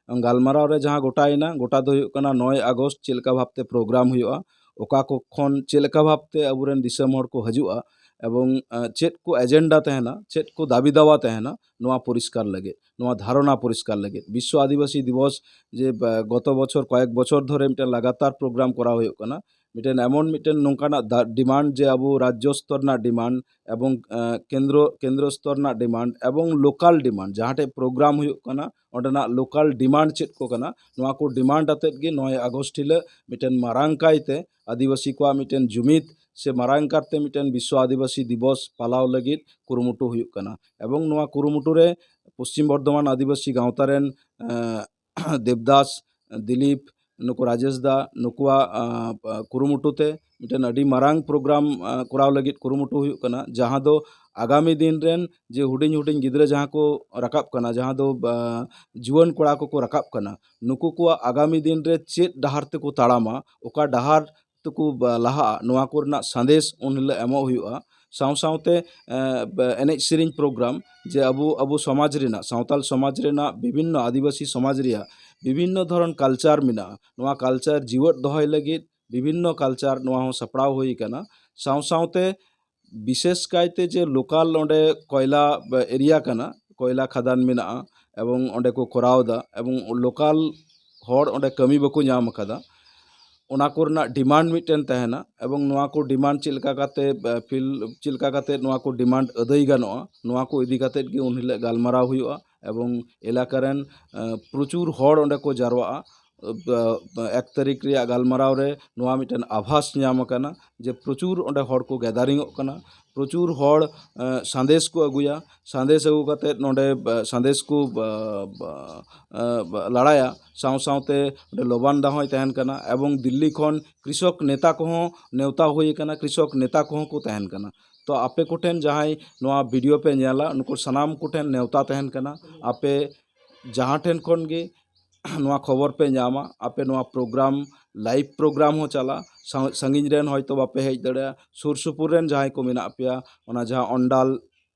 ᱜᱟᱞᱢᱟᱨᱟᱣ ᱨᱮ ᱡᱟᱦᱟᱸ ᱜᱚᱴᱟᱭᱮᱱᱟ, ᱜᱚᱴᱟ ᱫᱚ ᱦᱩᱭᱩᱜ ᱠᱟᱱᱟ ᱱᱚᱭ ᱟᱜᱚᱥᱴ ᱪᱮᱫ ᱞᱮᱠᱟ ᱵᱷᱟᱵᱛᱮ ᱯᱨᱳᱜᱨᱟᱢ ᱦᱩᱭᱩᱜᱼᱟ, ᱚᱠᱟ ᱠᱚ ᱠᱷᱚᱱ ᱪᱮᱫ ᱞᱮᱠᱟ ᱵᱷᱟᱵᱛᱮ ᱟᱵᱚᱨᱮᱱ ᱫᱤᱥᱚᱢ ᱦᱚᱲ ᱠᱚ ᱦᱤᱡᱩᱜᱼᱟ ᱮᱵᱚᱝ ᱪᱮᱫ ᱠᱚ ᱮᱡᱮᱱᱰᱟ ᱛᱟᱦᱮᱱᱟ, ᱪᱮᱫ ᱠᱚ ᱫᱟᱹᱵᱤ ᱫᱟᱣᱟ ᱛᱟᱦᱮᱱᱟ, ᱱᱚᱣᱟ ᱯᱚᱨᱤᱥᱠᱟᱨ ᱞᱟᱹᱜᱤᱫ, ᱱᱚᱣᱟ ᱫᱷᱟᱨᱚᱱᱟ ᱯᱚᱨᱤᱥᱠᱟᱨ ᱞᱟᱹᱜᱤᱫ᱾ ᱵᱤᱥᱣᱚ ᱟᱹᱫᱤᱵᱟᱹᱥᱤ ᱫᱤᱵᱚᱥ ᱡᱮ ᱜᱚᱛᱚ ᱵᱚᱪᱷᱚᱨ ᱠᱚᱭᱮᱠ ᱵᱚᱪᱷᱚᱨ ᱫᱷᱚᱨᱮ ᱢᱤᱫᱴᱮᱱ ᱞᱟᱜᱟᱛᱟᱨ ᱯᱨᱳᱜᱨᱟᱢ ᱠᱚᱨᱟᱣ ᱦᱩᱭᱩᱜ ᱠᱟᱱᱟ, ᱢᱤᱫᱴᱮᱱ ᱮᱢᱚᱱ ᱢᱤᱫᱴᱮᱱ ᱱᱚᱝᱠᱟᱱᱟᱜ ᱰᱤᱢᱟᱱᱰ ᱡᱮ ᱟᱵᱚ ᱨᱟᱡᱽᱡᱚ ᱥᱛᱚᱨ ᱨᱮᱱᱟᱜ ᱰᱤᱢᱟᱱᱰ ᱮᱵᱚᱝ ᱠᱮᱱᱫᱨᱚ ᱠᱮᱱᱫᱨᱚ ᱥᱛᱚᱨ ᱨᱮᱱᱟᱜ ᱰᱤᱢᱟᱱᱰ ᱮᱵᱚᱝ ᱞᱳᱠᱟᱞ ᱰᱤᱢᱟᱱᱰ, ᱡᱟᱦᱟᱸ ᱴᱷᱮᱡ ᱯᱨᱳᱜᱨᱟᱢ ᱦᱩᱭᱩᱜ ᱠᱟᱱᱟ ᱚᱸᱰᱮᱱᱟᱜ ᱞᱳᱠᱟᱞ ᱰᱤᱢᱟᱱᱰ ᱪᱮᱫ ᱠᱚ ᱠᱟᱱᱟ, ᱱᱚᱣᱟ ᱠᱚ ᱰᱤᱢᱟᱱᱰ ᱟᱛᱮᱫ ᱜᱮ ᱱᱚᱭ ᱟᱜᱚᱥᱴ ᱦᱤᱞᱳᱜ ᱢᱤᱫᱴᱮᱱ ᱢᱟᱨᱟᱝ ᱠᱟᱭᱛᱮ ᱟᱹᱫᱤᱵᱟᱹᱥᱤ ᱠᱚᱣᱟᱜ ᱢᱤᱫᱴᱮᱱ ᱡᱩᱢᱤᱫ ᱥᱮ ᱢᱟᱨᱟᱝ ᱠᱟᱨᱛᱮ ᱢᱤᱫᱴᱮᱱ ᱵᱤᱥᱣᱚ ᱟᱹᱫᱤᱵᱟᱹᱥᱤ ᱫᱤᱵᱚᱥ ᱯᱟᱞᱟᱣ ᱞᱟᱹᱜᱤᱫ ᱠᱩᱨᱩᱢᱩᱴᱩ ᱦᱩᱭᱩᱜ ᱠᱟᱱᱟ᱾ ᱮᱵᱚᱝ ᱱᱚᱣᱟ ᱠᱩᱨᱩᱢᱩᱴᱩ ᱨᱮ ᱯᱚᱥᱪᱤᱢ ᱵᱚᱨᱫᱷᱚᱢᱟᱱ ᱟᱹᱫᱤᱵᱟᱹᱥᱤ ᱜᱟᱶᱛᱟ ᱨᱮᱱ ᱫᱮᱵᱫᱟᱥ, ᱫᱤᱞᱤᱯ, ᱱᱩᱠᱩ ᱨᱟᱡᱮᱥ ᱫᱟ, ᱱᱩᱠᱩᱣᱟᱜ ᱠᱩᱨᱩᱢᱩᱴᱩ ᱛᱮ ᱢᱤᱫᱴᱮᱱ ᱟᱹᱰᱤ ᱢᱟᱨᱟᱝ ᱯᱨᱳᱜᱨᱟᱢ ᱠᱚᱨᱟᱣ ᱞᱟᱹᱜᱤᱫ ᱠᱩᱨᱩᱢᱩᱴᱩ ᱦᱩᱭᱩᱜ ᱠᱟᱱᱟ, ᱡᱟᱦᱟᱸ ᱫᱚ ᱟᱜᱟᱢᱤ ᱫᱤᱱ ᱨᱮᱱ ᱡᱮ ᱦᱩᱰᱤᱧ ᱦᱩᱰᱤᱧ ᱜᱤᱫᱽᱨᱟᱹ ᱡᱟᱦᱟᱸ ᱠᱚ ᱨᱟᱠᱟᱵ ᱠᱟᱱᱟ, ᱡᱟᱦᱟᱸ ᱫᱚ ᱡᱩᱣᱟᱹᱱ ᱠᱚᱲᱟ ᱠᱚᱠᱚ ᱨᱟᱠᱟᱵ ᱠᱟᱱᱟ, ᱱᱩᱠᱩ ᱠᱚᱣᱟᱜ ᱟᱜᱟᱢᱤ ᱫᱤᱱ ᱨᱮ ᱪᱮᱫ ᱰᱟᱦᱟᱨ ᱛᱮᱠᱚ ᱛᱟᱲᱟᱢᱟ, ᱚᱠᱟ ᱰᱟᱦᱟᱨ ᱛᱮᱠᱚ ᱞᱟᱦᱟᱜᱼᱟ, ᱱᱚᱣᱟ ᱠᱚᱨᱮᱱᱟᱜ ᱥᱟᱸᱫᱮᱥ ᱩᱱ ᱦᱤᱞᱳᱜ ᱮᱢᱚᱜ ᱦᱩᱭᱩᱜᱼᱟ᱾ ᱥᱟᱶ ᱥᱟᱶᱛᱮ ᱮᱱᱮᱡ ᱥᱮᱨᱮᱧ ᱯᱨᱳᱜᱨᱟᱢ, ᱡᱮ ᱟᱵᱚ ᱟᱵᱚ ᱥᱚᱢᱟᱡᱽ ᱨᱮᱱᱟᱜ, ᱥᱟᱶᱛᱟᱞ ᱥᱚᱢᱟᱡᱽ ᱨᱮᱱᱟᱜ ᱵᱤᱵᱷᱤᱱᱱᱚ ᱟᱹᱫᱤᱵᱟᱹᱥᱤ ᱥᱚᱢᱟᱡᱽ ᱨᱮᱭᱟᱜ ᱵᱤᱵᱷᱤᱱᱱᱚ ᱫᱷᱚᱨᱚᱱ ᱠᱟᱞᱪᱟᱨ ᱢᱮᱱᱟᱜᱼᱟ, ᱱᱚᱣᱟ ᱠᱟᱞᱪᱟᱨ ᱡᱤᱣᱮᱫ ᱫᱚᱦᱚᱭ ᱞᱟᱹᱜᱤᱫ ᱵᱤᱵᱷᱤᱱᱱᱚ ᱠᱟᱞᱪᱟᱨ ᱱᱚᱣᱟ ᱦᱚᱸ ᱥᱟᱯᱲᱟᱣ ᱦᱩᱭ ᱟᱠᱟᱱᱟ᱾ ᱥᱟᱶ ᱥᱟᱶᱛᱮ ᱵᱤᱥᱮᱥ ᱠᱟᱭᱛᱮ ᱡᱮ ᱞᱳᱠᱟᱞ ᱚᱸᱰᱮ ᱠᱚᱭᱞᱟ ᱮᱨᱤᱭᱟ ᱠᱟᱱᱟ, ᱠᱚᱭᱞᱟ ᱠᱷᱟᱫᱟᱱ ᱢᱮᱱᱟᱜᱼᱟ, ᱮᱵᱚᱝ ᱚᱸᱰᱮ ᱠᱚ ᱠᱚᱨᱟᱣ ᱮᱫᱟ, ᱮᱵᱚᱝ ᱞᱳᱠᱟᱞ ᱦᱚᱲ ᱚᱸᱰᱮ ᱠᱟᱹᱢᱤ ᱵᱟᱠᱚ ᱧᱟᱢ ᱟᱠᱟᱫᱟ, ᱚᱱᱟ ᱠᱚᱨᱮᱱᱟᱜ ᱰᱤᱢᱟᱱᱰ ᱢᱤᱫᱴᱮᱱ ᱛᱟᱦᱮᱱᱟ᱾ ᱮᱵᱚᱝ ᱱᱚᱣᱟ ᱠᱚ ᱰᱤᱢᱟᱱᱰ ᱪᱮᱫ ᱞᱮᱠᱟ ᱠᱟᱛᱮ, ᱮ, ᱯᱷᱤᱞ, ᱪᱮᱫ ᱞᱮᱠᱟ ᱠᱟᱛᱮ ᱱᱚᱣᱟ ᱠᱚ ᱰᱤᱢᱟᱱᱰ ᱟᱹᱫᱟᱹᱭ ᱜᱟᱱᱚᱜᱼᱟ, ᱱᱚᱣᱟ ᱠᱚ ᱤᱫᱤ ᱠᱟᱛᱮ ᱜᱮ ᱩᱱ ᱦᱤᱞᱳᱜ ᱜᱟᱞᱢᱟᱨᱟᱣ ᱦᱩᱭᱩᱜᱼᱟ᱾ ᱮᱵᱚᱝ ᱮᱞᱟᱠᱟ ᱨᱮᱱ, ᱮ, ᱯᱨᱚᱪᱩᱨ ᱦᱚᱲ ᱚᱸᱰᱮ ᱠᱚ ᱡᱟᱨᱣᱟᱜᱼᱟ᱾ ᱮᱠ ᱛᱟᱹᱨᱤᱠᱷ ᱨᱮᱭᱟᱜ ᱜᱟᱞᱢᱟᱨᱟᱣ ᱨᱮ ᱱᱚᱣᱟ ᱢᱤᱫᱴᱮᱱ ᱟᱵᱷᱟᱥ ᱧᱟᱢ ᱟᱠᱟᱱᱟ ᱡᱮ ᱯᱨᱚᱪᱩᱨ ᱚᱸᱰᱮ ᱦᱚᱲ ᱠᱚ ᱜᱮᱫᱟᱨᱤᱝᱚᱜ ᱠᱟᱱᱟ, ᱯᱨᱚᱪᱩᱨ ᱦᱚᱲ, ᱮ, ᱥᱟᱸᱫᱮᱥ ᱠᱚ ᱟᱹᱜᱩᱭᱟ, ᱥᱟᱸᱫᱮᱥ ᱟᱹᱜᱩ ᱠᱟᱛᱮᱫ ᱱᱚᱰᱮ, ᱮ, ᱥᱟᱸᱫᱮᱥ ᱠᱚ, ᱮ, ᱮ, ᱞᱟᱲᱟᱭᱟ, ᱥᱟᱶ ᱥᱟᱶᱛᱮ ᱚᱸᱰᱮ ᱞᱚᱵᱟᱱ ᱫᱟ ᱦᱚᱸᱭ ᱛᱟᱦᱮᱱ ᱠᱟᱱᱟ, ᱮᱵᱚᱝ ᱫᱤᱞᱞᱤ ᱠᱷᱚᱱ ᱠᱨᱤᱥᱚᱠ ᱱᱮᱛᱟ ᱠᱚᱦᱚᱸ ᱱᱮᱣᱛᱟ ᱦᱩᱭ ᱟᱠᱟᱱᱟ, ᱠᱨᱤᱥᱚᱠ ᱱᱮᱛᱟ ᱠᱚᱦᱚᱸ ᱠᱚ ᱛᱟᱦᱮᱱ ᱠᱟᱱᱟ᱾ ᱛᱚ ᱟᱯᱮ ᱠᱚᱴᱷᱮᱱ ᱡᱟᱦᱟᱸᱭ ᱱᱚᱣᱟ ᱵᱷᱤᱰᱤᱭᱳ ᱯᱮ ᱧᱮᱞᱟ, ᱱᱩᱠᱩ ᱥᱟᱱᱟᱢ ᱠᱚᱴᱷᱮᱱ ᱱᱮᱣᱛᱟ ᱛᱟᱦᱮᱱ ᱠᱟᱱᱟ, ᱟᱯᱮ ᱡᱟᱦᱟᱸ ᱴᱷᱮᱱ ᱠᱷᱚᱱ ᱜᱮ ᱱᱚᱣᱟ ᱠᱷᱚᱵᱚᱨ ᱯᱮ ᱧᱟᱢᱟ, ᱟᱯᱮ ᱱᱚᱣᱟ ᱯᱨᱳᱜᱨᱟᱢ, ᱞᱟᱭᱤᱵᱷ ᱯᱨᱳᱜᱨᱟᱢ ᱦᱚᱸ ᱪᱟᱞᱟᱜᱼᱟ, ᱥᱟ-, ᱥᱟᱺᱜᱤᱧ ᱨᱮᱱ ᱦᱚᱭᱛᱳ ᱵᱟᱯᱮ ᱦᱮᱡ ᱫᱟᱲᱮᱭᱟᱜᱼᱟ, ᱥᱩᱨ ᱥᱩᱯᱩᱨ ᱨᱮᱱ ᱡᱟᱦᱟᱸᱭ ᱠᱚ ᱢᱮᱱᱟᱜ ᱯᱮᱭᱟ, ᱚᱱᱟ ᱡᱟᱦᱟᱸ ᱚᱱᱰᱟᱞ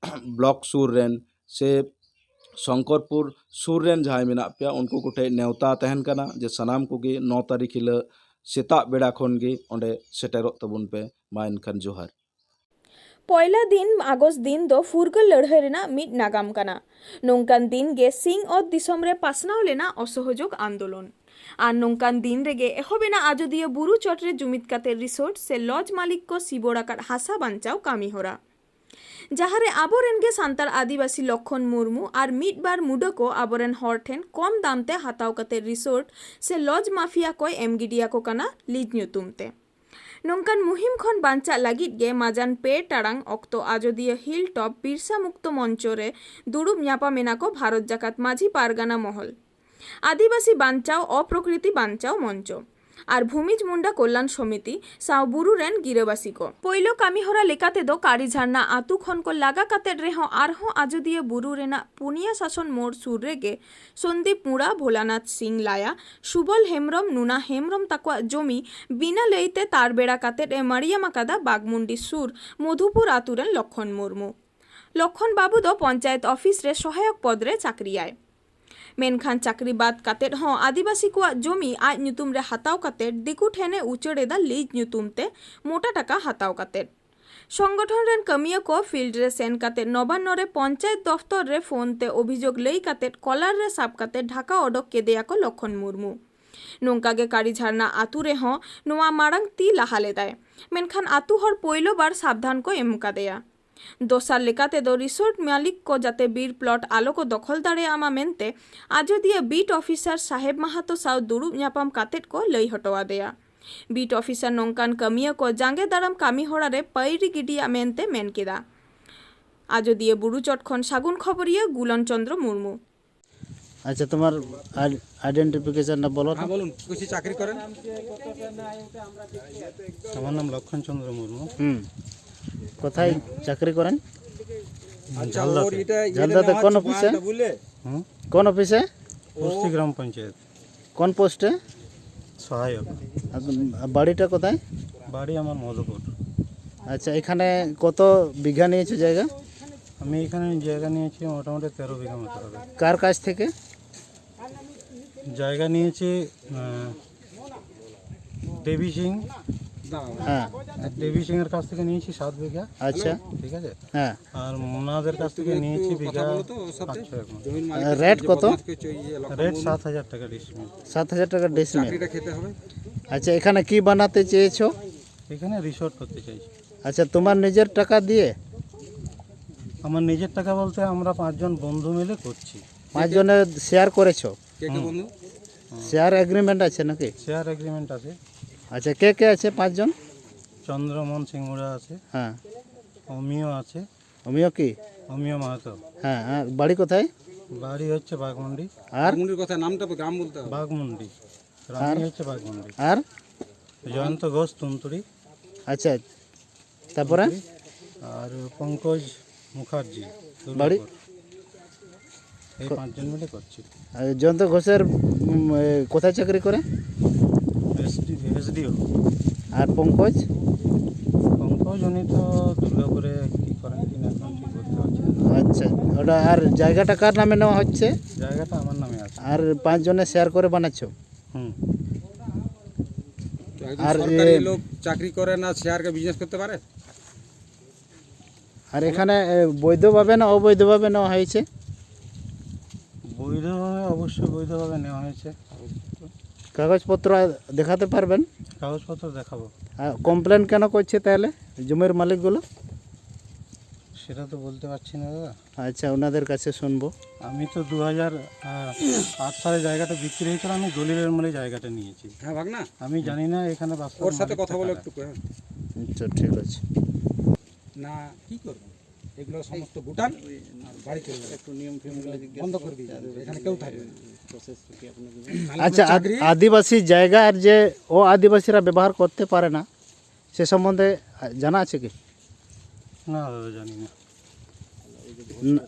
ᱵᱞᱚᱠ ᱥᱩᱨ ᱨᱮᱱ ᱥᱮ ᱥᱚᱝᱠᱚᱨᱯᱩᱨ ᱥᱩᱨ ᱨᱮᱱ ᱡᱟᱦᱟᱸᱭ ᱢᱮᱱᱟᱜ ᱯᱮᱭᱟ, ᱩᱱᱠᱩ ᱠᱚᱴᱷᱮᱱ ᱱᱮᱣᱛᱟ ᱛᱟᱦᱮᱱ ᱠᱟᱱᱟ ᱡᱮ ᱥᱟᱱᱟᱢ ᱠᱚᱜᱮ ᱱᱚ ᱛᱟᱹᱨᱤᱠᱷ ᱦᱤᱞᱳᱜ ᱥᱮᱛᱟᱜ ᱵᱮᱲᱟ ᱠᱷᱚᱱ ᱜᱮ ᱚᱸᱰᱮ ᱥᱮᱴᱮᱨᱚᱜ ᱛᱟᱵᱚᱱ ᱯᱮ᱾ ᱢᱟ ᱮᱱᱠᱷᱟᱱ ᱡᱚᱦᱟᱨ᱾ ᱯᱚᱭᱞᱟ ᱫᱤᱱ ᱟᱜᱚᱥᱴ ᱫᱤᱱ ᱫᱚ ᱯᱷᱩᱨᱜᱟᱹᱞ ᱞᱟᱹᱲᱦᱟᱹᱭ ᱨᱮᱱᱟᱜ ᱢᱤᱫ ᱱᱟᱜᱟᱢ ᱠᱟᱱᱟ᱾ ᱱᱚᱝᱠᱟᱱ ᱫᱤᱱ ᱜᱮ ᱥᱤᱧ ᱚᱛ ᱫᱤᱥᱚᱢ ᱨᱮ ᱯᱟᱥᱱᱟᱣ ᱞᱮᱱᱟ ᱚᱥᱚᱦᱚᱡᱳᱜᱽ ᱟᱱᱫᱳᱞᱚᱱ᱾ ᱟᱨ ᱱᱚᱝᱠᱟᱱ ᱫᱤᱱ ᱨᱮᱜᱮ ᱮᱦᱚᱵ ᱮᱱᱟ ᱟᱡᱚᱫᱤᱭᱟᱹ ᱵᱩᱨᱩ ᱪᱚᱴ ᱨᱮ ᱡᱩᱢᱤᱫ ᱠᱟᱛᱮ ᱨᱤᱥᱳᱨᱴ ᱥᱮ ᱞᱚᱡᱽ ᱢᱟᱹᱞᱤᱠ ᱠᱚ ᱥᱤᱵᱚᱲ ᱟᱠᱟᱫ ᱦᱟᱥᱟ ᱵᱟᱧᱪᱟᱣ ᱠᱟᱹᱢᱤ ᱦᱚᱨᱟ᱾ ᱡᱟᱦᱟᱸ ᱨᱮ ᱟᱵᱚ ᱨᱮᱱ ᱜᱮ ᱥᱟᱱᱛᱟᱲ ᱟᱹᱫᱤᱵᱟᱹᱥᱤ ᱞᱚᱠᱷᱚᱱ ᱢᱩᱨᱢᱩ ᱟᱨ ᱢᱤᱫ ᱵᱟᱨ ᱢᱩᱰᱟᱹ ᱠᱚ ᱟᱵᱚ ᱨᱮᱱ ᱦᱚᱲ ᱴᱷᱮᱱ ᱠᱚᱢ ᱫᱟᱢ ᱛᱮ ᱦᱟᱛᱟᱣ ᱠᱟᱛᱮ ᱨᱤᱥᱳᱨᱴ ᱥᱮ ᱞᱚᱡᱽ ᱢᱟᱯᱷᱤᱭᱟ ᱠᱚᱭ ᱮᱢ ᱜᱤᱰᱤᱭᱟᱠᱚ ᱠᱟᱱᱟ ᱞᱤᱡᱽ ᱧᱩᱛᱩᱢ ᱛᱮ᱾ ᱱᱚᱝᱠᱟᱱ ᱢᱩᱦᱤᱢ ᱠᱷᱚᱱ ᱵᱟᱧᱪᱟᱜ ᱞᱟᱹᱜᱤᱫ ᱜᱮ ᱢᱟᱡᱟᱱ ᱯᱮ ᱴᱟᱲᱟᱝ ᱚᱠᱛᱚ ᱟᱡᱚᱫᱤᱭᱟᱹ ᱦᱤᱞ ᱴᱚᱯ ᱵᱤᱨᱥᱟ ᱢᱩᱠᱛᱚ ᱢᱚᱧᱪᱚ ᱨᱮ ᱫᱩᱲᱩᱵ ᱧᱟᱯᱟᱢ ᱮᱱᱟ ᱠᱚ ᱵᱷᱟᱨᱚᱛ ᱡᱟᱠᱟᱛ ᱢᱟᱹᱡᱷᱤ ᱯᱟᱨᱜᱟᱱᱟ ᱢᱚᱦᱚᱞ, ᱟᱹᱫᱤᱵᱟᱹᱥᱤ ᱵᱟᱧᱪᱟᱣ ᱚᱯᱨᱚᱠᱨᱤᱛᱤ ᱵᱟᱧᱪᱟᱣ ᱢᱚᱧᱪᱚ ᱟᱨ ᱵᱷᱩᱢᱤᱡᱽ ᱢᱩᱱᱰᱟ ᱠᱚᱞᱞᱟᱱ ᱥᱚᱢᱤᱛᱤ ᱥᱟᱶ ᱵᱩᱨᱩ ᱨᱮᱱ ᱜᱤᱨᱟᱹᱵᱟᱹᱥᱤ ᱠᱚ᱾ ᱯᱳᱭᱞᱳ ᱠᱟᱹᱢᱤᱦᱚᱨᱟ ᱞᱮᱠᱟᱛᱮ ᱫᱚ ᱠᱟᱨᱤ ᱡᱷᱟᱨᱱᱟ ᱟᱹᱛᱩ ᱠᱷᱚᱱ ᱠᱚ ᱞᱟᱜᱟ ᱠᱟᱛᱮᱫ ᱨᱮᱦᱚᱸ ᱟᱨᱦᱚᱸ ᱟᱡᱚᱫᱤᱭᱟᱹ ᱵᱩᱨᱩ ᱨᱮᱱᱟᱜ ᱯᱩᱱᱭᱟ ᱥᱟᱥᱚᱱ ᱢᱳᱲ ᱥᱩᱨ ᱨᱮᱜᱮ ᱥᱚᱱᱫᱤᱯ ᱢᱩᱲᱟ, ᱵᱷᱳᱞᱟᱱᱟᱛᱷ ᱥᱤᱝ ᱞᱟᱭᱟ, ᱥᱩᱵᱚᱞ ᱦᱮᱢᱵᱽᱨᱚᱢ, ᱱᱩᱱᱟ ᱦᱮᱢᱵᱽᱨᱚᱢ ᱛᱟᱠᱚᱣᱟᱜ ᱡᱚᱢᱤ ᱵᱤᱱᱟᱹ ᱞᱟᱹᱭᱛᱮ ᱛᱟᱨ ᱵᱮᱲᱟ ᱠᱟᱛᱮᱫ ᱮ ᱢᱟᱹᱲᱤᱭᱟᱢ ᱟᱠᱟᱫᱟ ᱵᱟᱜᱽᱢᱩᱱᱰᱤ ᱥᱩᱨ ᱢᱚᱫᱷᱩᱯᱩᱨ ᱟᱹᱛᱩ ᱨᱮᱱ ᱞᱚᱠᱷᱚᱱ ᱢᱩᱨᱢᱩ᱾ ᱞᱚᱠᱷᱚᱱ ᱵᱟᱹᱵᱩ ᱫᱚ ᱯᱚᱧᱪᱟᱭᱮᱛ ᱚᱯᱷᱤᱥ ᱨᱮ ᱥᱚᱦᱟᱭᱚᱠ ᱯᱚᱫᱽ ᱨᱮ ᱪᱟᱹᱠᱨᱤᱭᱟᱭ᱾ ᱢᱮᱱᱠᱷᱟᱱ ᱪᱟᱹᱠᱨᱤ ᱵᱟᱫ ᱠᱟᱛᱮᱫ ᱦᱚᱸ ᱟᱹᱫᱤᱵᱟᱹᱥᱤ ᱠᱚᱣᱟᱜ ᱡᱚᱢᱤ ᱟᱡ ᱧᱩᱛᱩᱢ ᱨᱮ ᱦᱟᱛᱟᱣ ᱠᱟᱛᱮᱫ ᱫᱤᱠᱩ ᱴᱷᱮᱱ ᱮ ᱩᱪᱟᱹᱲ ᱮᱫᱟ ᱞᱤᱡᱽ ᱧᱩᱛᱩᱢ ᱛᱮ ᱢᱚᱴᱟ ᱴᱟᱠᱟ ᱦᱟᱛᱟᱣ ᱠᱟᱛᱮᱫ᱾ ᱥᱚᱝᱜᱚᱴᱷᱚᱱ ᱨᱮᱱ ᱠᱟᱹᱢᱤᱭᱟᱹ ᱠᱚ ᱯᱷᱤᱞᱰ ᱨᱮ ᱥᱮᱱ ᱠᱟᱛᱮ ᱱᱚᱵᱟᱱᱱᱚ ᱨᱮ ᱯᱚᱧᱪᱟᱭᱮᱛ ᱫᱚᱯᱛᱚᱨ ᱨᱮ ᱯᱷᱳᱱ ᱛᱮ ᱚᱵᱷᱤᱡᱳᱜᱽ ᱞᱟᱹᱭ ᱠᱟᱛᱮ ᱠᱚᱞᱟᱨ ᱨᱮ ᱥᱟᱵ ᱠᱟᱛᱮ ᱰᱷᱟᱠᱟ ᱚᱰᱚᱠ ᱠᱮᱫᱮᱭᱟ ᱠᱚ ᱞᱚᱠᱷᱚᱱ ᱢᱩᱨᱢᱩ᱾ ᱱᱚᱝᱠᱟ ᱜᱮ ᱠᱟᱲᱤ ᱡᱷᱟᱨᱱᱟ ᱟᱛᱩ ᱨᱮᱦᱚᱸ ᱱᱚᱣᱟ ᱢᱟᱲᱟᱝ ᱛᱤ ᱞᱟᱦᱟ ᱞᱮᱫᱟᱭ, ᱢᱮᱱᱠᱷᱟᱱ ᱟᱛᱩ ᱦᱚᱲ ᱯᱳᱭᱞᱳ ᱵᱟᱨ ᱥᱟᱵᱫᱷᱟᱱ ᱠᱚ ᱮᱢ ᱠᱟᱫᱮᱭᱟ᱾ ᱫᱚᱥᱟᱨ ᱞᱮᱠᱟ ᱛᱮᱫᱚ ᱨᱤᱥᱳᱨᱴ ᱢᱟᱹᱞᱤᱠ ᱠᱚ ᱡᱟᱛᱮ ᱵᱤᱨ ᱯᱞᱚᱴ ᱟᱞᱚ ᱠᱚ ᱫᱚᱠᱷᱚᱞ ᱫᱟᱲᱮᱭᱟᱜ ᱢᱟ ᱢᱮᱱᱛᱮ ᱟᱡᱚᱫᱤᱭᱟᱹ ᱵᱤᱴ ᱚᱯᱷᱤᱥᱟᱨ ᱥᱟᱦᱮᱵ ᱢᱟᱦᱟᱛᱚ ᱥᱟᱶ ᱫᱩᱲᱩᱵ ᱧᱟᱯᱟᱢ ᱠᱟᱛᱮᱫ ᱠᱚ ᱞᱟᱹᱭ ᱦᱚᱴᱚ ᱟᱫᱮᱭᱟ᱾ ᱵᱤᱴ ᱚᱯᱷᱤᱥᱟᱨ ᱱᱚᱝᱠᱟᱱ ᱠᱟᱹᱢᱤᱭᱟᱹ ᱠᱚ ᱡᱟᱸᱜᱮ ᱫᱟᱨᱟᱢ ᱠᱟᱹᱢᱤ ᱦᱚᱨᱟ ᱨᱮ ᱯᱟᱹᱭᱨᱤ ᱜᱤᱰᱤᱭᱟ ᱢᱮᱱᱛᱮ ᱢᱮᱱ ᱠᱮᱫᱟ᱾ ᱟᱡᱚᱫᱤᱭᱟᱹ ᱵᱩᱨᱩ ᱪᱚᱴ ᱠᱷᱚᱱ ᱥᱟᱹᱜᱩᱱ ᱠᱷᱚᱵᱚᱨᱤᱭᱟᱹ ᱜᱩᱞᱚᱱ ᱪᱚᱸᱫᱽᱨᱚ ᱢᱩᱨᱢᱩ᱾ আচ্ছা, তোমার আইডেন্টিফিকেশনটা বলো তো। हाँ, बोलून। कुछ চাকরি করেন? আমার নাম লক্ষণ চন্দ্র মুর্মু। হুম। কোথায় চাকরি করেন? আচ্ছা, ঝালদাতে। ওর এটা, এটা ঝালদাতে নেওয়া কোন হচ্ছে অফিসে? পয়েন্টটা, বুঝলে? হুম। কোন অফিসে? বস্তি গ্রাম পঞ্চায়েত। কোন পোস্টে? সহায়ক। আর বাড়িটা কোথায়? বাড়ি আমার মধুপুর। আচ্ছা, এখানে কত বিঘা নিয়েছো জায়গা? আমি এখানে জায়গা নিয়েছি মোটামুটি তেরো বিঘা মতো হবে। কার কাছ থেকে? জায়গা নিয়েছি, আহ, দেবী সিং। হ্যাঁ। দেবী সিং এর কাছ থেকে নিয়েছি সাত বিঘা। আচ্ছা। ঠিক আছে? হ্যাঁ। আর মোনাদের কাছ থেকে নিয়েছি বিঘা পাঁচ ছয় মতো। রেট কত? রেট সাত হাজার টাকা ডিসমিল। সাত হাজার টাকা ডিসমিল। আচ্ছা, এখানে কি বানাতে চেয়েছো? এখানে রিসোর্ট করতে চাইছি। আচ্ছা, তোমার নিজের টাকা দিয়ে? আমার নিজের টাকা বলতে আমরা পাঁচজন বন্ধু মিলে করছি। পাঁচজনে শেয়ার করেছো? কে কে হুম। বন্ধু? শেয়ার এগ্রিমেন্ট আছে নাকি? শেয়ার এগ্রিমেন্ট আছে। আচ্ছা, কে কে আছে পাঁচজন? চন্দ্রমোহন সিংহ আছে। হ্যাঁ। অমিয় আছে। অমিয় কি? অমিয় মাহাতো। হ্যাঁ, হ্যাঁ, বাড়ি কোথায়? বাড়ি হচ্ছে বাঘমুন্ডি। আর? বাঘমুন্ডির কথা নামটা গ্রাম বলতে হবে। বাঘমুন্ডি। গ্রামই আর? হচ্ছে বাঘমুন্ডি। আর? জয়ন্ত ঘোষ তুমতুড়ি। আচ্ছা, তারপরে? আর পঙ্কজ মুখার্জি, বাড়ি? দুর্গাপুর। এই পাঁচজন মিলে করছি। আর জয়ন্ত ঘোষের, উম, এ, কোথায় চাকরি করে? SD, SDO. আর পঙ্কজ? পঙ্কজ উনি তো দুর্গাপুরে কি করেন কিনা এখন ঠিক করতে পারছি না। আচ্ছা, ওটা আর জায়গাটা কার নামে নেওয়া হচ্ছে? জায়গাটা আমার নামে আছে। আর পাঁচজনে শেয়ার করে বানাচ্ছ? হুম। তো একজন আর সরকারি এ লোক চাকরি করে না, শেয়ারকে বিজনেস করতে পারে? আর এখানে এ, বৈধভাবে না অবৈধভাবে নেওয়া হয়েছে? বৈধভাবে, অবশ্যই বৈধভাবে নেওয়া হয়েছে। কাগজপত্র দেখাতে পারবেন? কাগজপত্র দেখাবো। আর কমপ্লেন কেন করছে তাহলে জমির মালিকগুলো? সেটা তো বলতে পারছি না দাদা। আচ্ছা, ওনাদের কাছে শুনবো। আমি তো দু হাজার আট সালে জায়গাটা বিক্রি হয়েছিল, আমি দলিলের মূলে জায়গাটা নিয়েছি। হ্যাঁ, ভাগনা। আমি জানি না এখানে বাস্তব ওর সাথে মালিক কথা বলো কারা। একটু, হ্যাঁ। আচ্ছা, ঠিক আছে। না, কি করবো? এগুলো সমস্ত ভুটান আর বাড়ি চলে যাবে। একটু নিয়ম ফিয়ম গুলো জিজ্ঞেস বন্ধ করে দিয়ে যাবে। এখানে কেউ থাকবে না। প্রসেস কি আপনাদের? তাহলে আচ্ছা, আপনার আদ-, চাকরি আদিবাসী জায়গার যে ও আদিবাসীরা ব্যবহার করতে পারে না, সে সম্বন্ধে, আ, জানা আছে কি? না দাদা, জানি না। না।